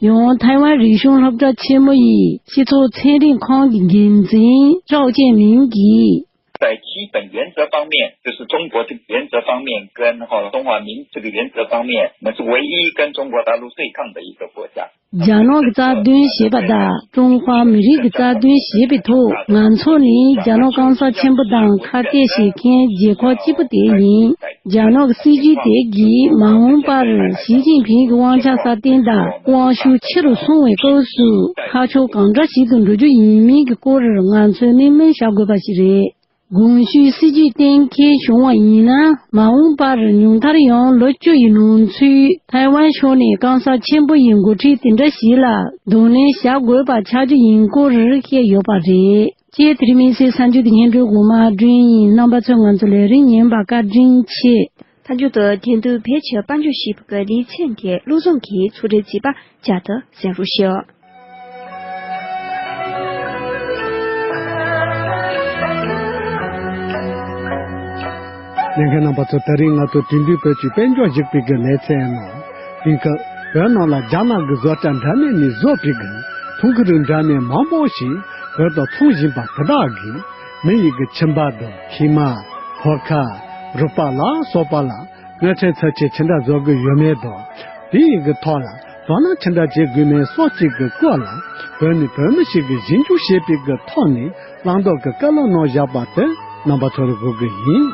ཡོད། ཡང་ཐའེ་ཝན་རིག་གཞུང་སློབ་གྲྭ་ཆེན་མོ་ཡི་སྤྱི་ཚོགས་ཚན་རིག་ཁང་གི་འགན་འཛིན་ཀྲའོ་ཅན་མིང་གིས། 在基本原则方面，就是中国这个原则方面，跟哈中华民这个原则方面，我们是唯一跟中国大陆对抗的一个国家。 རྒྱ་ནག་གི་རྩ་དོན་ཞེས་པ་དང་ཀྲུང་ཧྭ་མི་རིགས་ཀྱི་རྩ་དོན་ཞེས་པའི་ཐོག་ང་ཚོ་ནི་རྒྱ་ནག་གང་ཟག་ཆེན་པོ་དང་ཁ་གཏད་བྱེད་མཁན་རྒྱལ་ཁབ་གཅིག་པུ་དེ་ཡིན། རྒྱ་ནག་གི་སྲིད་ཇུས་དེ་གིས་མ་འོངས་པར་ཞི་ཅིན་ཕིང་གི་དབང་ཆ་སྲ་བརྟན་དང་དབང་ཤུགས་ཆེ་རུ་སོང་བའི་སྐབས་སུ་ཁ་ཕྱོགས་གང་འདྲ་ཞིག་ཏུ་འགྲོ་རྒྱུ་ཡིན་མིན་གྱི་སྐོར་ང་ཚོས་གླེང་མོལ་བྱ་དགོས་པ་ཞིག་རེད། གོང་ཞུས་སྲིད་ཇུས་གཏན་འཁེལ་བྱུང་བ་ཡིན་ན། མ་འོངས་པར་ཉུང་མཐར་ཡང་ལོ་བཅུ་ཡི་ནང་ཚུད་ཐའེ་ཝན་ཕྱོགས་ནས་གང་ཟག་ཆེན་པོ་ཡི་འགོ་ཁྲིད་དེ་འདྲ་ཞིག་ལ་གདོང་ལེན་བྱ་དགོས་པ་ཆགས་རྒྱུ་ཡིན་སྐོར་བཤད་ཡོད་པ་རེད། ཅེས་དེ་རིང་དམིགས་བསལ་གསར་འགྱུར་དེ་སྙན་སྒྲོན་འོག་མ་བསྐྲུན་ཡིན། རྣམ་པ་ཚོས་ང་ཚོའི་ལས་རིམ་ཉན་པར་བཀའ་དྲིན་ཆེ། མཐའ་མཇུག་ཏུ་དེང་དུས་བོད་ཆས་དཔལ་འབྱོར་ཞེས་པ་གི་ལེ་ཚན་དེ་བློ་བཟང་གིས་ཚོགས་སྒྲིག་བྱས་པ་བསྐྱར་དུ་གསན་རོགས་ཞུ། ལྷན་རྒྱས་རྣམ་པ་ཚོ། ད་རིང་ང་ཚོ་དེང་དུས་བོད་ཀྱི་དཔལ་འབྱོར་ཞེས་པའི་གི་ལེ་ཚན་ནང་། དེང་སྐབས་བོད་ནང་ལ་རྒྱ་ནག་གི་བཟོ་གྲྭ་འདྲ་མིན་ནས་བཟོས་པའི་གི་ཐང་གི་རིགས་འདྲ་མིན་མང་པོ་ཞིག་བོད་དུ་འཚོང་བཞིན་པ་དེ་དག་གིས་མི་ཡི་གི་ཁྱིམ་པ་དང་ཁྱིམ་མ། ཕོར་ཁ། རུས་པ་ལ་སོགས་པ་ལ་དངུལ་ཕྲན་ཚབས་ཆེ་ཅི་འདྲ་བཟོ་གི་ཡོད་མེད་དང་། དེ་ཡི་གི་ཐོག་ལ་དོ་སྣང་ཅི་འདྲ་བྱེད་དགོས་མེད་སོགས་ཀྱི་གི་སྐོར་ལ། བོད་ནས་བོད་མི་ཞིག་གིས་ཞིབ་འཇུག་བྱས་པའི་གི་ཐོག་ནས་བླང་དོར་གྱི་བཀའ་སློབ་གནང་བཞག་པ་དེ་རྣམ་པ་ཚོར་འགོད་གི་ཡིན།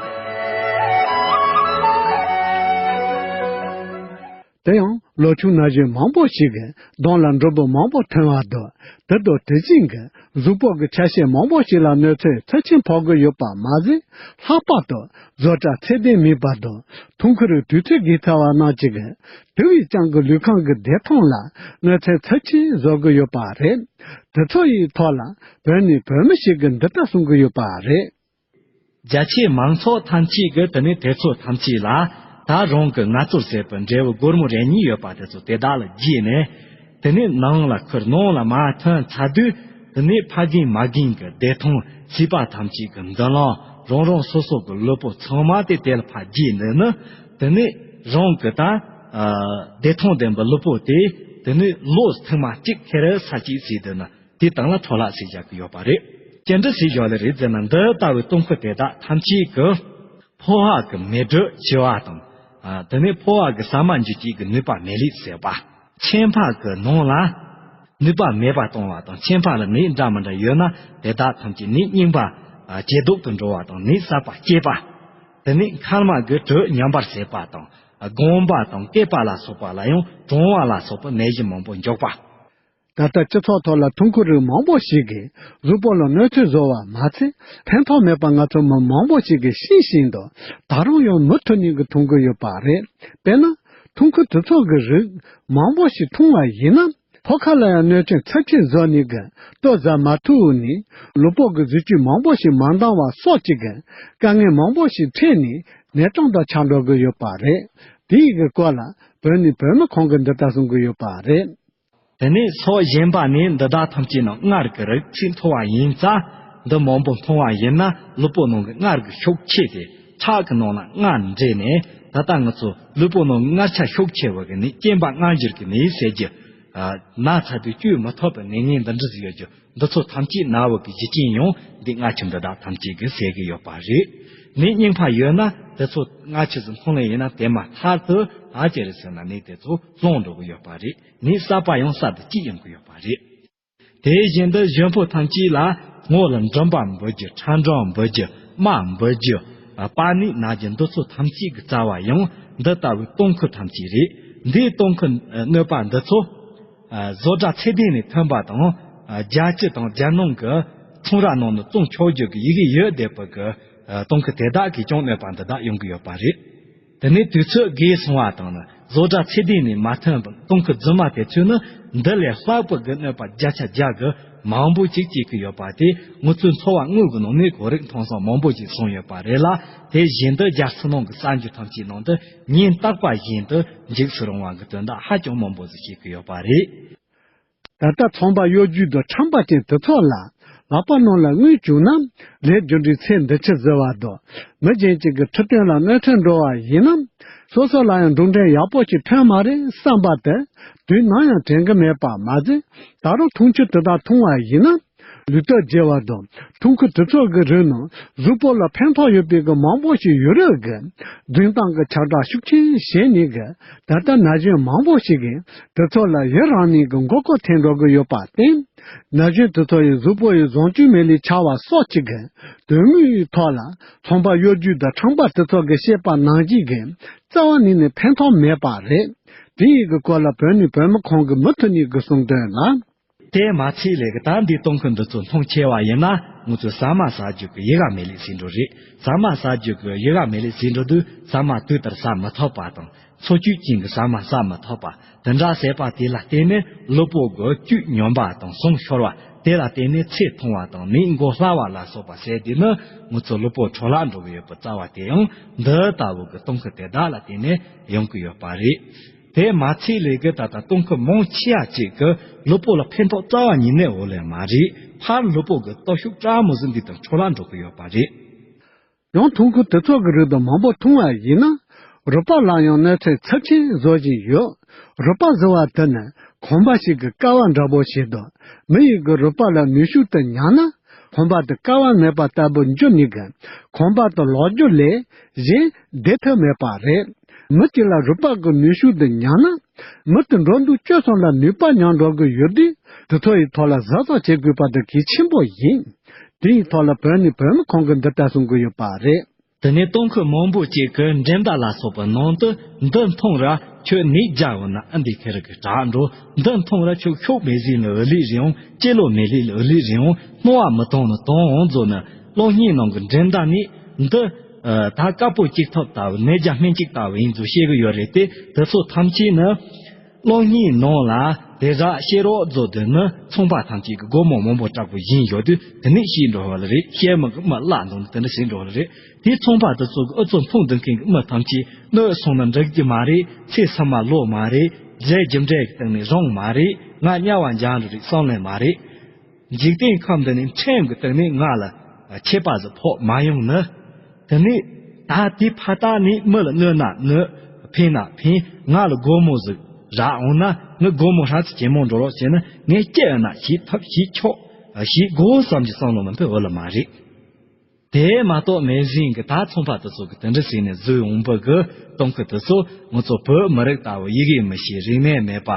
དེ་ཡང་ལོ་ཆུང་ན་གཞོན་མང་པོ་ཞིག་གི་གདོང་ལ་འབྲུམ་བུ་མང་པོ་ཐོན་པ་དང་། དེ་དང་དེ་བཞིན་གྱི་གཟུགས་པོ་གི་ཆ་ཤས་མང་པོ་ཞིག་ལ་གནོད་འཚེ་ཚབས་ཆེན་ཕོག་གི་ཡོད་པ་མ་ཟད། ལྷག་པར་དུ་བཟོ་གྲྭ་ཚད་ལྡན་མིན་པ་དང་། ཐུང་ཁུ་རུ་དུས་ཚོད་བརྒལ་ཚར་བ་རྣམས་ཀྱིས་དེ་བས་ཀྱང་གི་ལུས་ཁམས་ཀྱི་བདེ་ཐང་ལ་གནོད་འཚེ་ཚབས་ཆེན་བཟོ་གི་ཡོད་པ་རེད། དེ་ཚོ་ཡི་ཐོག་ལ་བོད་ནས་བོད་མི་ཞིག་གིས་འདི་ལྟར་གསུང་གི་ཡོད་པ་རེད། རྒྱ་ཆེའི་མང་ཚོགས་ཐམས་ཅད་ཀྱིས་དེ་ནས་དེ་ཚོ་ཐམས་ཅད་ལ་ད་རང་གི་ངལ་རྩོལ་ཟེར་བའི་འབྲས་བུ་སྒོར་མོ་རེ་གཉིས་ཡོད་པ་དེ་ཚོ་དེ་དག་ལ་བརྗེས་ནས། དེ་ནས་ནང་ལ་ཁུར་ནང་ལ་མར་ཐོན་ཚར་དུས། དེ་ནས་ཕ་རྒན་མ་རྒན་གྱི་བདེ་ཐང་སྲིད་པ་ཐམས་ཅད་ཀྱི་མདུན་ལམ། རང་རང་སོ་སོ་གི་ལུས་པོ་ཚང་མ་དེ་དེ་ལ་ཕར་བརྗེས་འདུག་ན། དེ་ནས་རང་གི་ད་བདེ་ཐང་ལྡན་པའི་ལུས་པོ་དེ་དེ་ནས་ལོ་ཐེངས་མ་གཅིག་ཁེ་རེ་ས་གཅིག་ཟིག་འདུག་ན། དེ་དང་ལ་འཕྲོ་བརླག་ཟེར་བཞག་གི་ཡོད་པ་རེད། ཅི་འདྲ་ཟེར་བཞག་ལེ་རེད་ཟེར་ན། འདི་ལྟ་བུའི་སྟོང་ཁུ་དེ་དག་ཐམས་ཅད་ཀྱིས་ཕོ་བ་གི་མེ་དྲོད་ཆེ་བ་དང་། ཨ། དེ་ནས་ཕོ་བ་གི་ཟ་མ་འཇུ་བྱེད་ཀྱི་ནུས་པ་མེད་ལུགས་ཟེར་བ། ཁྱད་འཕགས་ཀྱི་ནང་ལ་ནུས་པ་མེད་པ་གཏོང་བ་དང་། ཁྱད་འཕགས་ལ་ནད་འདྲ་མི་འདྲ་ཡོད་ན་དེ་དག་ཐམས་ཅད་ནད་རྙིང་པ། ཨ། ཇེ་སྡུག་ཏུ་འགྲོ་བ་དང་། ནད་གསར་པ་སྐྱེས་པ། དེ་ནས་མཁལ་མ་གི་དྲོད་ཉམས་པར་བྱེད་པ་དང་། ཨ། རྐང་པ་དང་སྐེད་པ་ལ་སོགས་པ་ལ་ཡང་གྲང་བ་ལ་སོགས་པའི་ནད་གཞི་མང་པོ་འཇོག་པ། ད་ལྟ་སྤྱི་ཚོགས་ཐོག་ལ་ཐུང་ཁུ་རིགས་མང་པོ་ཞིག་གིས་གཟུགས་པོ་ལ་གནོད་འཚེ་བཟོ་བ་མ་ཚད། ཕན་ཐོགས་མེད་པ་ང་ཚོ་མི་མང་པོ་ཞིག་གིས་ཤེས་བཞིན་དུ་ད་རུང་ཡང་མུ་མཐུད་ནས་གི་འཐུང་གི་ཡོད་པ་རེད། དཔེར་ན། ཐུང་ཁུ་དེ་ཚོ་གི་རིགས་མང་པོ་ཞིག་འཐུང་བ་ཡིན་ན། ཕོ་ཁ་ལ་ཡང་གནོད་སྐྱོན་ཚབས་ཆེན་བཟོ་ནས་གི་ལྟོ་ཟ་མ་ཐུབ་ནས། ལུས་པོ་གི་གཟི་བཅུད་མང་པོ་ཞིག་མ་འདང་བ་སོགས་ཀྱི་གི་དཀའ་ངལ་མང་པོ་ཞིག་འཕྲད་ནས་ནད་གྲང་དུ་ཆགས་འགྲོ་གི་ཡོད་པ་རེད། དེའི་གི་སྐོར་ལ་བོད་ནས་བོད་མི་ཁོང་གིས་འདི་ལྟར་གསུང་གི་ཡོད་པ་རེད། དེ་ནས་སོ་གཞན་པ་ནས་འདི་དག་ཐམས་ཅད་ནང་མངར་གྱི་རིགས་ཚིག་མཐོ་བ་ཡིན་ཙང་། འདི་མང་པོ་འཐུང་བ་ཡིན་ན་ལུས་པོ་ནང་གི་མངར་གྱི་ཤུགས་ཆེ་སྟེ། ཁྲག་གི་ནང་ལ་མངར་འདྲེས་ནས། ད་ལྟ་ང་ཚོ་ལུས་པོ་ནང་གི་མངར་ཆ་ཤུགས་ཆེ་བ་གི་ནད། རྐྱེན་པ་མངར་འགྱུར་གྱི་ནད་ཟེར་རྒྱུ། ཨ། ན་ཚ་དུས་བཅོས་མི་ཐུབ་པའི་ནད་ངན་འདི་འདྲ་ཟིག་ཡོད་རྒྱུ། འདི་ཚོ་ཐམས་ཅད་ན་བ་གི་རྒྱུ་རྐྱེན་ཡང་འདི་མངར་ཆ་འདི་དག་ཐམས་ཅད་ཀྱིས་བཟོ་གི་ཡོད་པ་རེད། ནད་རྙིང་པ་ཡོད་ན་དེ་ཚོ་མངར་ཆ་ཟིག་འཐུང་ལེ་ཡིན་ན། དེ་མ་ཐར་དུ་ཨ་ཅེ་རེད་ཟེར་ན་ནད་དེ་ཚོ་སློང་འགྲོ་གི་ཡོད་པ་རེད། ནད་གསར་པ་ཡང་གསར་དུ་སྐྱེ་ཡོང་གི་ཡོད་པ་རེད། དེ་བཞིན་དུ་གཞོན་པོ་ཐམས་ཅད་ལ་སྔོ་ལ་འབྲུམ་པ་འབུ་རྒྱུ། ཁྲག་འབྲུམ་འབུ་རྒྱུ། རྨ་འབུ་རྒྱུ། པ་ནི་ན་རྒྱུ། འདི་ཚོ་ཐམས་ཅད་ཀྱི་རྩ་བ་ཡང་འདི་ལྟ་བུའི་སྟོང་ཁུ་ཐམས་ཅད་རེད། འདིའི་སྟོང་ཁུ་གནོད་པ་འདི་ཚོ། ཨ། བཟོ་གྲྭ་ཚད་ལྡན་ནས་ཐོན་པ་དང་། ཨ། རྒྱལ་སྤྱི་དང་རྒྱལ་ནང་གི་ཚོང་ར་ནང་ནས་བཙོང་ཆོག་རྒྱུ་གི་ཡི་གེ་ཡོད་བསྡད་པ་གི། ཨ། སྟོང་ཁུ་དེ་དག་གིས་ཀྱང་གནོད་པ་འདི་དག་ཡོང་གི་ཡོད་པ་རེད། དེ་ནས་དུས་ཚོད་རྒས་སོང་བ་དང་ནི། བཟོ་གྲྭ་ཚད་ལྡན་ནས་མ་ཐོན་པའི་སྟོང་ཁུ་རྫུན་མ་དེ་ཚོས་ནི་འདི་ལས་ལྷག་པའི་གི་གནོད་པ་བརྒྱ་ཆ་བརྒྱ་གི་མང་པོ་ཅིག་སྐྱེ་གི་ཡོད་པ་དེ། ང་ཚོའི་འཚོ་བ་དངོས་ཀྱི་ནང་ནས་གོ་རིག་མཐོང་སོང་མང་པོ་ཅིག་སོང་ཡོད་པ་རེད་ལ། དེ་བཞིན་དུ་རྒྱལ་སྤྱི་ནང་གི་གསར་འགྱུར་ཐམས་ཅད་ནང་དུ་ཉན་རྟག་པ་བཞིན་དུ་འཇིགས་སུ་རུང་བ་གི་དོན་དག་ཧ་ཅང་མང་པོ་ཟིག་བྱེད་ཀྱི་ཡོད་པ་རེད། ད་ལྟ་ཚོང་པ་གཡོ་སྒྱུ་དང་ཁྲམ་པ་ཅན་དེ་ཚོ་ལ་ལག་པ་ནང་ལ་དངུལ་བྱུང་ན། ལས་རྒྱུ་འབྲས་ཚེ་འདི་ཕྱི་ཟེར་བ་དང་། མི་གཞན་གཅིག་གི་འཕྲོད་བསྟེན་ལ་གནོད་འཚེ་འགྲོ་བ་ཡིན་ན། སོ་སོ་ལ་ཡང་འབྲུམ་འདྲེན་ཡག་པོ་ཞིག་ཐོན་མ་རེད་བསམ་པ་དེ་དུས་ནམ་ཡང་དྲན་གི་མེད་པ་མ་ཟད། ད་རུང་འཐུང་ཆུ་དེ་དག་འཐུང་བ་ཡིན་ན། ལུས་སྟོབས་རྒྱས་པ་དང་། ཐུང་ཁུ་དེ་ཚོ་གི་རིགས་ནང་གཟུགས་པོ་ལ་ཕན་ཐོགས་ཡོད་པའི་གི་མང་པོ་ཞིག་ཡོད་རེད་གི། འཛིན་སྟངས་ཀྱི་ཁྱབ་བསྒྲགས་ཤུགས་ཆེན་བྱས་ནས་གི། ད་ལྟ་ན་གཞོན་མང་པོ་ཞིག་གིས་དེ་ཚོ་ལ་ཡི་རངས་ནས་གི་མགོ་སྐོར་ཐེབས་འགྲོ་གི་ཡོད་པར་བརྟེན། ན་གཞོན་དེ་ཚོ་ཡི་གཟུགས་པོ་ཡི་བཟང་སྤྱོད་མེད་ལས་ཆགས་པ་སོགས་ཀྱི་གི་དོན་དངོས་ཡི་ཐོག་ལ་ཚོང་པ་གཡོ་སྒྱུ་དང་ཁྲམ་པ་དེ་ཚོ་གིས་བཤད་པ་ནང་བཞིན་གི་རྩ་བ་ནས་ནི་ཕན་ཐོགས་མེད་པ་རེད། དེ་ཡི་གི་སྐོར་ལ་བོད་ནས་བོད་མི་ཁོང་གིས་མུ་མཐུད་ནས་གི་གསུངས་དོན་ལ། དེ་མ་ཚད་ལས་ཀྱི་ད་འདི་སྟོང་ཁུ་འདི་ཚོ་འཐུང་ཆེ་བ་ཡིན་ན། ང་ཚོས་ཟ་མ་ཟ་རྒྱུ་གི་ཡི་ག་མེད་ལས་ཟིན་འགྲོ་རེད། ཟ་མ་ཟ་རྒྱུ་གི་ཡི་ག་མེད་ལས་ཟིན་འགྲོ་དུས། ཟ་མ་དུས་ལྟར་ཟ་མི་ཐུབ་པ་དང་། འཚོ་བཅུད་ཅན་གྱི་ཟ་མ་ཟ་མི་ཐུབ་པ། དེ་འདྲ་བྱས་པ་དེ་ལ་བརྟེན་ནས་ལུས་པོ་གི་བཅུད་ཉམས་པ་དང་ཟུངས་ཤོར་བ། དེ་ལ་བརྟེན་ནས་ཚེ་ཐུང་བ་དང་ནད་མགོ་སླ་བ་ལ་སོགས་པ་བྱས། དེ་ནི་ང་ཚོ་ལུས་པོ་འཕྲོ་བརླག་འགྲོ་གི་ཡོད་པའི་རྩ་བ་དེ་ཡང་འདི་ལྟ་བུ་གི་སྟོང་ཁུ་དེ་དག་ལ་བརྟེན་ནས་ཡོང་གི་ཡོད་པ་རེད། དེ་མ་ཚད་ལས་ཀྱི་ད་ལྟ་སྟོང་ཁུ་མང་ཆེ་བ་ཅིག་གི་ལུས་པོ་ལ་ཕན་ཐོགས་རྩ་བ་ཉིད་ནས་ཡོད་ལེ་མ་རེད། ཕར་ལུས་པོ་གི་སྟོབས་ཤུགས་ཕྲ་མོ་ཟིག་འདི་དང་འཕྲོ་བརླག་འགྲོ་གི་ཡོད་པ་རེད། ཡང་ཐུང་ཁུ་དེ་ཚོ་གི་རིགས་དང་མང་པོ་འཐུང་བ་ཡིན་ན། རུས་པ་ལ་ཡང་གནོད་འཚེ་ཚབས་ཆེན་བཟོ་བཞིན་ཡོད། རུས་པ་ཟེར་བ་དེ་ནི་གོམ་པ་ཞིག་གི་ཀ་བ་འདྲ་པོ་ཞིག་འདུག་མི་ཡི་གི་རུས་པ་ལ་ནུས་ཤུགས་དེ་ཉམས་ན། གོམ་པ་དེ་ཀ་བ་མེད་པ་ལྟ་བུ་འགྱུར་ནས་གི་གོམ་པ་དེ་ལོག་རྒྱུ་ལས་གཞན་བདེ་ཐབས་མེད་པ་རེད། མི་གཅིག་ལ་རུས་པ་གི་ནུས་ཤུགས་དེ་ཉམས་ན། མི་དེ་འགྲོ་འདུག་སྤྱོད་གསུམ་ལ་ནུས་པ་ཉམས་འགྲོ་གི་ཡོད་དུས། དེ་ཚོ་ཡི་ཐོག་ལ་གཟབ་གཟབ་བྱེད་དགོས་པ་དེ་གལ་ཆེན་པོ་ཡིན། དེ་ཡི་ཐོག་ལ་བོད་ནས་བོད་མི་ཁོང་གིས་འདི་ལྟར་གསུང་གི་ཡོད་པ་རེད། དེ་ནས་སྟོང་ཁུ་མང་པོ་ཅིག་གིས་འགྲེམས་དག་ལ་སོགས་པའི་ནང་དུ་འདི་འཐུང་ར། ཁྱོད་ནད་རྒྱ་ཡོད་ན་ཨ་འདི་ཁེ་རི་གི་དྲག་འགྲོ། འདི་འཐུང་ར་ཁྱོད་ཤོག་མེ་ཟིན་ལ་ཨུ་ལི་རི་འོང་། སྐྱེ་ལོ་མེ་ལི་ལ་ཨུ་ལི་རི་འོང་། སྣང་བ་མི་གཏོང་ནི་གཏོང་འོང་ཟོ་ནི། གློག་བརྙན་ནང་གི་འགྲན་ཟླ་ནི་འདི། ཨ། ད་དཀར་པོ་གཅིག་ཐོབ་ལྟ་བུ་ནད་རྒྱ་སྨན་གཅིག་ལྟ་བུ་ཡིན་ཟོ་བཤད་གི་ཡོད་རེད་དེ། དེ་ཚོ་ཐམས་ཅད་ནི་གློག་བརྙན་ནང་ལ་དེ་ར་བཤད་རོགས་ཟོ་དོན་ནི་ཚོང་པ་ཐམས་ཅད་ཀྱི་སྒོར་མོ་མང་པོ་སྐྲག་པོ་ཡིན་ཡོད་དུས་དེ་ནས་ཤེས་འགྲོ་བ་ལ་རེད། བཤད་མི་གི་མི་བརླག་འདུག་དེ་འདྲ་ཟེར་འགྲོ་བ་ལ་རེད། དེའི་ཚོང་པ་དེ་ཚོ་གི་ཨུ་ཚོ་འཐུང་འདུག་མཁན་གི་མི་ཐམས་ཅད་གནོད་སོང་ན་འགྲིག་གི་མ་རེད། ཚེ་ཚང་མ་ལོ་མ་རེད། རྫས་རྒྱུ་འབྲས་ཀྱི་སྟེང་ནས་རང་མ་རེད། ང་དམྱལ་བ་འཇང་རུ་རིགས་བསམ་ལེན་མ་རེད། འཇིག་རྟེན་ཁམས་འདི་ནས་ཕྲན་གྱི་སྟེང་ནས་ང་ལ་ཆད་པ་ཟིག་ཕོག་མ་ཡོང་ནི། དེ་ནས་ད་དེ་ཕ་ཏ་ནས་མི་ལ་གནོད་ན་གནོད། ཕན་ན་ཕན། ང་ལ་སྒོར་མོ་ཟིག་རག་འོང་ན་ངའི་སྒོར་མོ་ཧྲ་ཚི་ཇེ་མང་འགྲོ་རོགས་བྱས་ན་ངས་སྐྱེ་ཡོད་ན་ཞིག་ཐབས་ཞིག་ཆོག་ཞིག་དགོས་བསམ་གྱི་བསམ་བློ་མི་འཕེལ་འོ་ལ་མ་རེད། དེ་མ་གཏོགས་མེ་ཟིན་གི་ད་ཚོང་པ་དེ་ཚོ་གི་དེ་འདྲ་ཟིན་ནས་བཟོས་འོང་པ་གི་གཏོང་གི་དེ་ཚོ་ང་ཚོ་བོད་མི་རིགས་ལྟ་བུ་ཡི་གེ་མི་ཤེས། རིག་གནས་མེད་པ།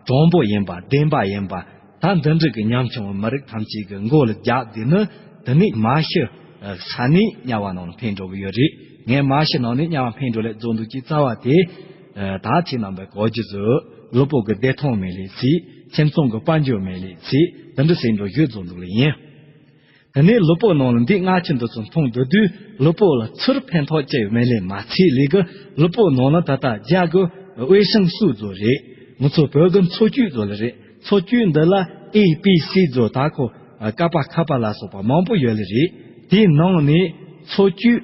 དྲང་པོ་ཡིན་པ། བདེན་པ་ཡིན་པ། ད་འདི་འདྲ་གི་ཉམ་ཆུང་བའི་མི་རིགས་ཐམས་ཅད་གི་མགོ་ལ་རྒྱག་དུས་ནི་དེ་ནས་མ་ཤི་ས་ནས་དམྱལ་བ་ནང་ལ་འཕེན་འགྲོ་གི་ཡོད་རེད། ངས་མ་ཤི་ནང་ནས་དམྱལ་བ་འཕེན་འགྲོ་ལས་རྫོགས་འདུག་ཅེས་རྩ་བ་དེ། ད་ཁྱེད་རྣམ་པས་གོ་རྒྱུ་བཟོས། ལུས་པོ་གི་བདེ་ཐང་མེད་ལས་ཚིག་ཁྱིམ་ཚང་གི་དཔལ་འབྱོར་མེད་ལས་ཚིག་དེ་འདྲ་ཟེར་འགྲོ་རྒྱུ་རྫོགས་འདུག་ལ་ཡིན། དེ་ནས་ལུས་པོ་ནང་ལ་འདི་སྔ་ཕྱི་འདི་ཚོ་མཐོང་སྡོད་དུས་ལུས་པོ་ལ་ཚུར་ཕན་ཐོགས་ཅི་ཡང་མེད་ལས་མ་ཚད་ལས་གི་ལུས་པོ་ནང་ལ་ད་ལྟ་རྒྱ་གི་ཝེ་ཤང་སུ་ཚོ་རེད། ང་ཚོ་བོད་གི་འཚོ་བཅུད་ཚོ་ལ་རེད། འཚོ་བཅུད་འདི་ལ་ཨེ་བི་སི་ཚོ་ད་ཁོ་ཀ་པ་ཁ་པ་ལ་སོགས་པ་མང་པོ་ཡོད་ལ་རེད། དེའི་ནང་ནས་འཚོ་བཅུད་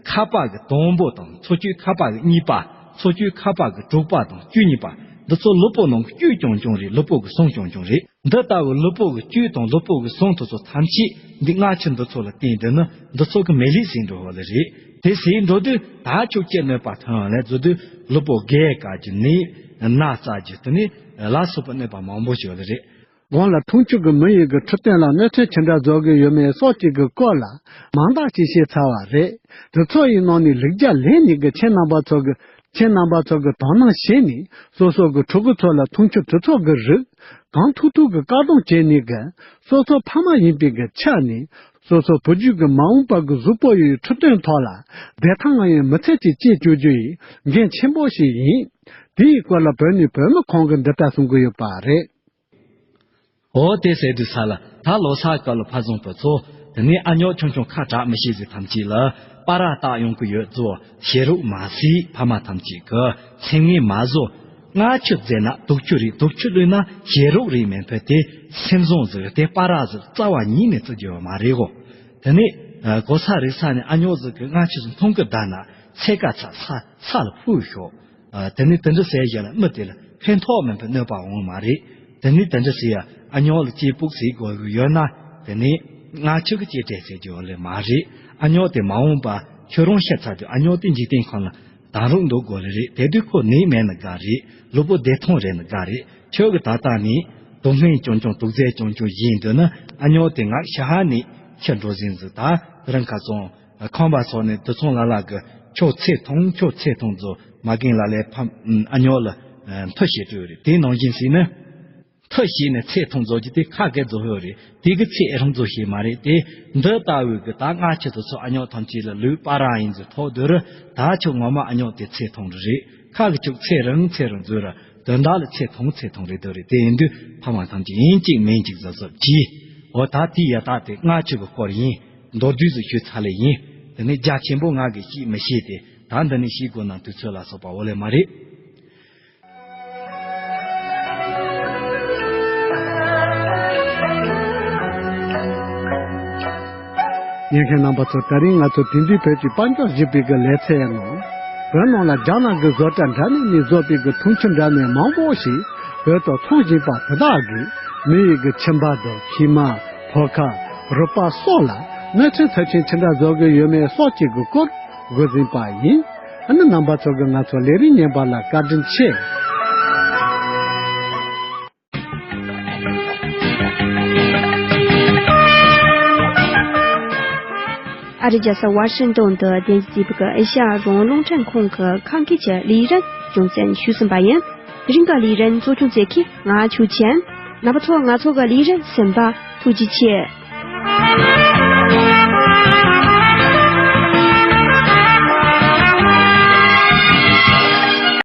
ཁ་པ་གི་དང་པོ་དང་འཚོ་བཅུད་ཁ་པ་གི་གཉིས་པ། འཚོ་བཅུད་ཁ་པ་གི་དྲུག་པ་དང་བཅུ་གཉིས་པ། འདི་ཚོ་ལུས་པོ་ནང་གི་བཅུད་རྐྱང་རྐྱང་རེད། ལུས་པོ་གི་ཟུངས་རྐྱང་རྐྱང་རེད། འདི་ལྟ་བུའི་ལུས་པོ་གི་བཅུད་དང་ལུས་པོ་གི་ཟུངས་དེ་ཚོ་ཐམས་ཅད་འདི་སྔ་ཕྱི་འདི་ཚོ་ལ་བརྟེན་དུས་ནི་འདི་ཚོ་གི་མེ་ལེགས་ཟིན་འགྲོ་བ་ལ་རེད། དེ་ཟིན་འགྲོ་དུས་ད་ཁྱོད་ཀྱི་གནོད་པ་ཐོན་ལས་བཟོ་དུས་ལུས་པོ་རྒས་དཀའ་རྒྱུ་ནི་ན་ཚ་རྒྱུ་དེ་ནི་ལ་སོགས་པའི་གནོད་པ་མང་པོ་ཞིག་ཡོད་ལ་རེད། གོང་ལ་འཐུང་ཆུ་གི་མི་ཡུལ་གྱི་འཕྲོད་བསྟེན་ལ་གནོད་འཚེ་ཅི་འདྲ་བཟོ་གི་ཡོད་མེད་སོགས་ཀྱི་གི་སྐོར་ལ་མང་དག་ཅིག་བཤད་ཚར་བ་རེད། དེ་ཚོ་ཡི་ནང་ནས་ལེགས་སྦྱར་ལེན་ནས་གི་ཁྱེད་རྣམ་པ་ཚོ་གི་ཁྱེད་རྣམ་པ་ཚོ་གི་དོ་སྣང་བྱས་ནས་སོ་སོ་གི་ཕྲུ་གུ་ཚོ་ལ་འཐུང་ཆུ་དེ་ཚོ་གི་རིགས་གང་ཐུབ་ཐུབ་གི་བཀག་སྡོམ་བྱས་ནས་གི་སོ་སོ་ཕ་མ་ཡིན་པའི་གི་ཆ་ནས་སོ་སོ་བུ་རྒྱུད་གི་མ་འོངས་པ་གི་གཟུགས་པོ་ཡི་འཕྲོད་བསྟེན་ཐོག་ལ་བདེ་ཐང་ཡང་མི་ཚེ་གཅིག་སྐྱེལ་བཅུག་རྒྱུ་ཡི་འགན་ཆེན་པོ་ཞིག་ཡིན། དེའི་སྐོར་ལ་བོད་ནས་བོད་མི་ཁོང་གིས་འདི་ལྟར་གསུང་གི་ཡོད་པ་རེད། འོ་དེ་ཟེར་དུས་ས་ལ་ད་ལོ་སར་སྐབས་ལ་ཕ་བཟང་པོ་ཚོ་དེ་ནས་ཨ་ཉོག་ཆུང་ཆུང་ཁ་གྲག་མི་ཤེས་ཟིག་ཐམས་ཅད་ལ་པ་ར་བཏགས་ཡོང་གི་ཡོད་ཚོ་ཞེ་རུག་མ་ཟིག་ཕ་མ་ཐམས་ཅད་ཀྱི་སེམས་ངན་མ་བཟོ། སྔ་ཆུ་བཟས་ན་དུག་ཆུ་རེད། དུག་ཆུ་བླུགས་ན་ཞེ་རུག་རེད། མེད་ཕོད་དེ་སེམས་བཟང་ཟིག་དེ་པ་ར་ཟིག་རྩ་བ་ཉིད་ནས་བརྩི་རྒྱུ་ཡོད་མ་རེད་གོ། དེ་ནས་གོ་ས་རིག་ས་ནས་ཨ་ཉོག་ཟིག་གི་སྔ་ཆུ་ཟིག་འཐུང་གི་བསྡད་ན་ཚད་ཀ་ཚ་ས་ས་ལ་ཕུག་ཤོག་ཨ། དེ་ནི་དེ་འདྲ་ཟེར་བཞག་ན་མི་དེ་ལ་ཕན་ཐོགས་མེད་པའི་གནོད་པ་འོང་མ་རེད། དེ་ནི་དེ་འདྲ་ཟེར་ཡ་ཨ་ཉོག་ལ་སྐྱེས་ཕུགས་ཟེར་དགོས་ཀྱི་ཡོད་ན་དེ་ནི་སྔ་ཕྱི་གི་སྐྱེ་འཕྲད་ཟེར་རྒྱུ་ལས་མ་རེད། ཨ་ཉོག་དེ་མ་འོངས་པ་ཁྱོད་རང་ཤི་ཚར་དུས་ཨ་ཉོག་དེ་འཇིག་རྟེན་ཁམས་ལ་དེང་རབས་འདུག་དགོས་ལེ་རེད། དེ་དུས་ཁོ་ནད་མེད་ན་དགའ་རེད། ལུས་པོ་བདེ་ཐང་རེད་ན་དགའ་རེད། ཁྱོད་ཀྱི་ད་ལྟ་ནས་དུག་སྨན་རྐྱང་རྐྱང་དུག་རྫས་རྐྱང་རྐྱང་ཡིན་དུས་ན་ཨ་ཉོག་དེ་ང་ཤི་ཧ་ནས་ཤི་འགྲོ་ཟིན་ཟིག་ད་རང་ཁ་སང་། ཁང་པ་སོགས་ནས་དུད་ཚང་ལ་ལ་གི་ཁྱོད་ཚེ་ཐུང་ཁྱོད་ཚེ་ཐུང་ཚོ་མ་རྒན་ལ་ལས་ཕམ་ཨ་ཉོག་ལ་མཐུ་བྱེད་སྤྲོད་རེད། དེ་ནང་བཞིན་ཟིན་ན་མཐུ་བྱས་ནས་ཚེ་ཐུང་རྫོགས་ཀྱི་དེ་ཁ་གེ་རྫོགས་ཡོད་རེད། དེ་གི་ཚེ་ཨེ་རང་རྫོགས་ཤེས་མ་རེད་དེ། འདི་ལྟ་བུའི་གི་ད་སྔ་ཕྱི་དུ་ཚོ་ཨ་ཉོག་ཐམས་ཅད་ལ་ལུས་པ་ར་ཡིན་ཚུལ་ཐོག་དུ་རུ་ད་ཁྱོད་ངོ་མ་ཨ་ཉོག་དེ་ཚེ་ཐུང་རུ་རེད། ཁ་གི་ཁྱོད་ཚེ་རིང་ཚེ་རིང་རྫོགས་ར་དོན་དག་ལ་ཚེ་ཐུང་ཚེ་ཐུང་རེད་དོ་རེད། དེ་ཡིན་དུས་ཕ་མ་ཐམས་ཅད་ཡིན་གཅིག་མིན་གཅིག་གཟབ་གཟབ་གྱིས། འོ་ད་དེ་ཡ་ད་དེ་སྔ་ཕྱི་གི་སྐོར་ཡིན། མདོར་བསྡུས་སུ་ཞུས་ཚར་ལེ་ཡིན། དེ་ནས་རྒྱ་ཆེན་པོ་ང་གིས་ཤེས་མི་ཤེས་ཏེ་ད་འདི་ནས་ཤེས་དགོས་ན་དུས་ཚོད་ལ་སོགས་པ་འོ་ལེ་མ་རེད། ཉན་མཁན་རྣམ་པ་ཚོ་ད་རིང་ང་ཚོ་དེང་དུས་བོད་ཀྱི་དཔལ་འབྱོར་ཞེས་པའི་གི་ལེ་ཚན་ནང་བོད་ནང་ལ་རྒྱ་ནག་གི་བཟོ་གྲྭ་འདྲ་མིན་ནས་བཟོས་པའི་གི་འཐུང་ཆུ་འདྲ་མིན་མང་པོ་ཞིག་བོད་དུ་འཚོང་བཞིན་པ་དེ་དག་གིས་མི་ཡི་གི་ཁྱིམ་པ་དང་ཤི་མ། ཕོ་ཁ། རུས་པ་སོགས་ལ་གནོད་འཚེ་ཚབས་ཆེན་ཅི་འདྲ་བཟོ་གི་ཡོད་མེད་སོགས་ཀྱི་གི་སྐོར་འགོད་ཟིན་པ་ཡིན། ཨ་ནི་རྣམ་པ་ཚོ་གི་ང་ཚོ་ལས་རིམ་ཉན་པ་ལ་བཀའ་དྲིན་ཆེ། ཨ་རི་རྒྱལ་ས་ཝ་ཤིང་ཏོན་དུ་རྟེན་གཞི་བྱས་པའི་ཨེ་ཤ་ཡ་རང་དབང་རླུང་འཕྲིན་ཁང་གི་ཁམས་སྐད་ཀྱི་ལས་རིམ་རྒྱང་སྲིང་ཞུས་ཟིན་པ་ཡིན། རིང་ག་ལས་རིམ་གཙོ་སྐྱོང་མཛད་མཁན་ང་ཆོས་ཅན། རྣམ་པ་ཚོ་ང་ཚོ་གི་ལས་རིམ་གསན་པ་ཐུགས་རྗེ་ཆེ།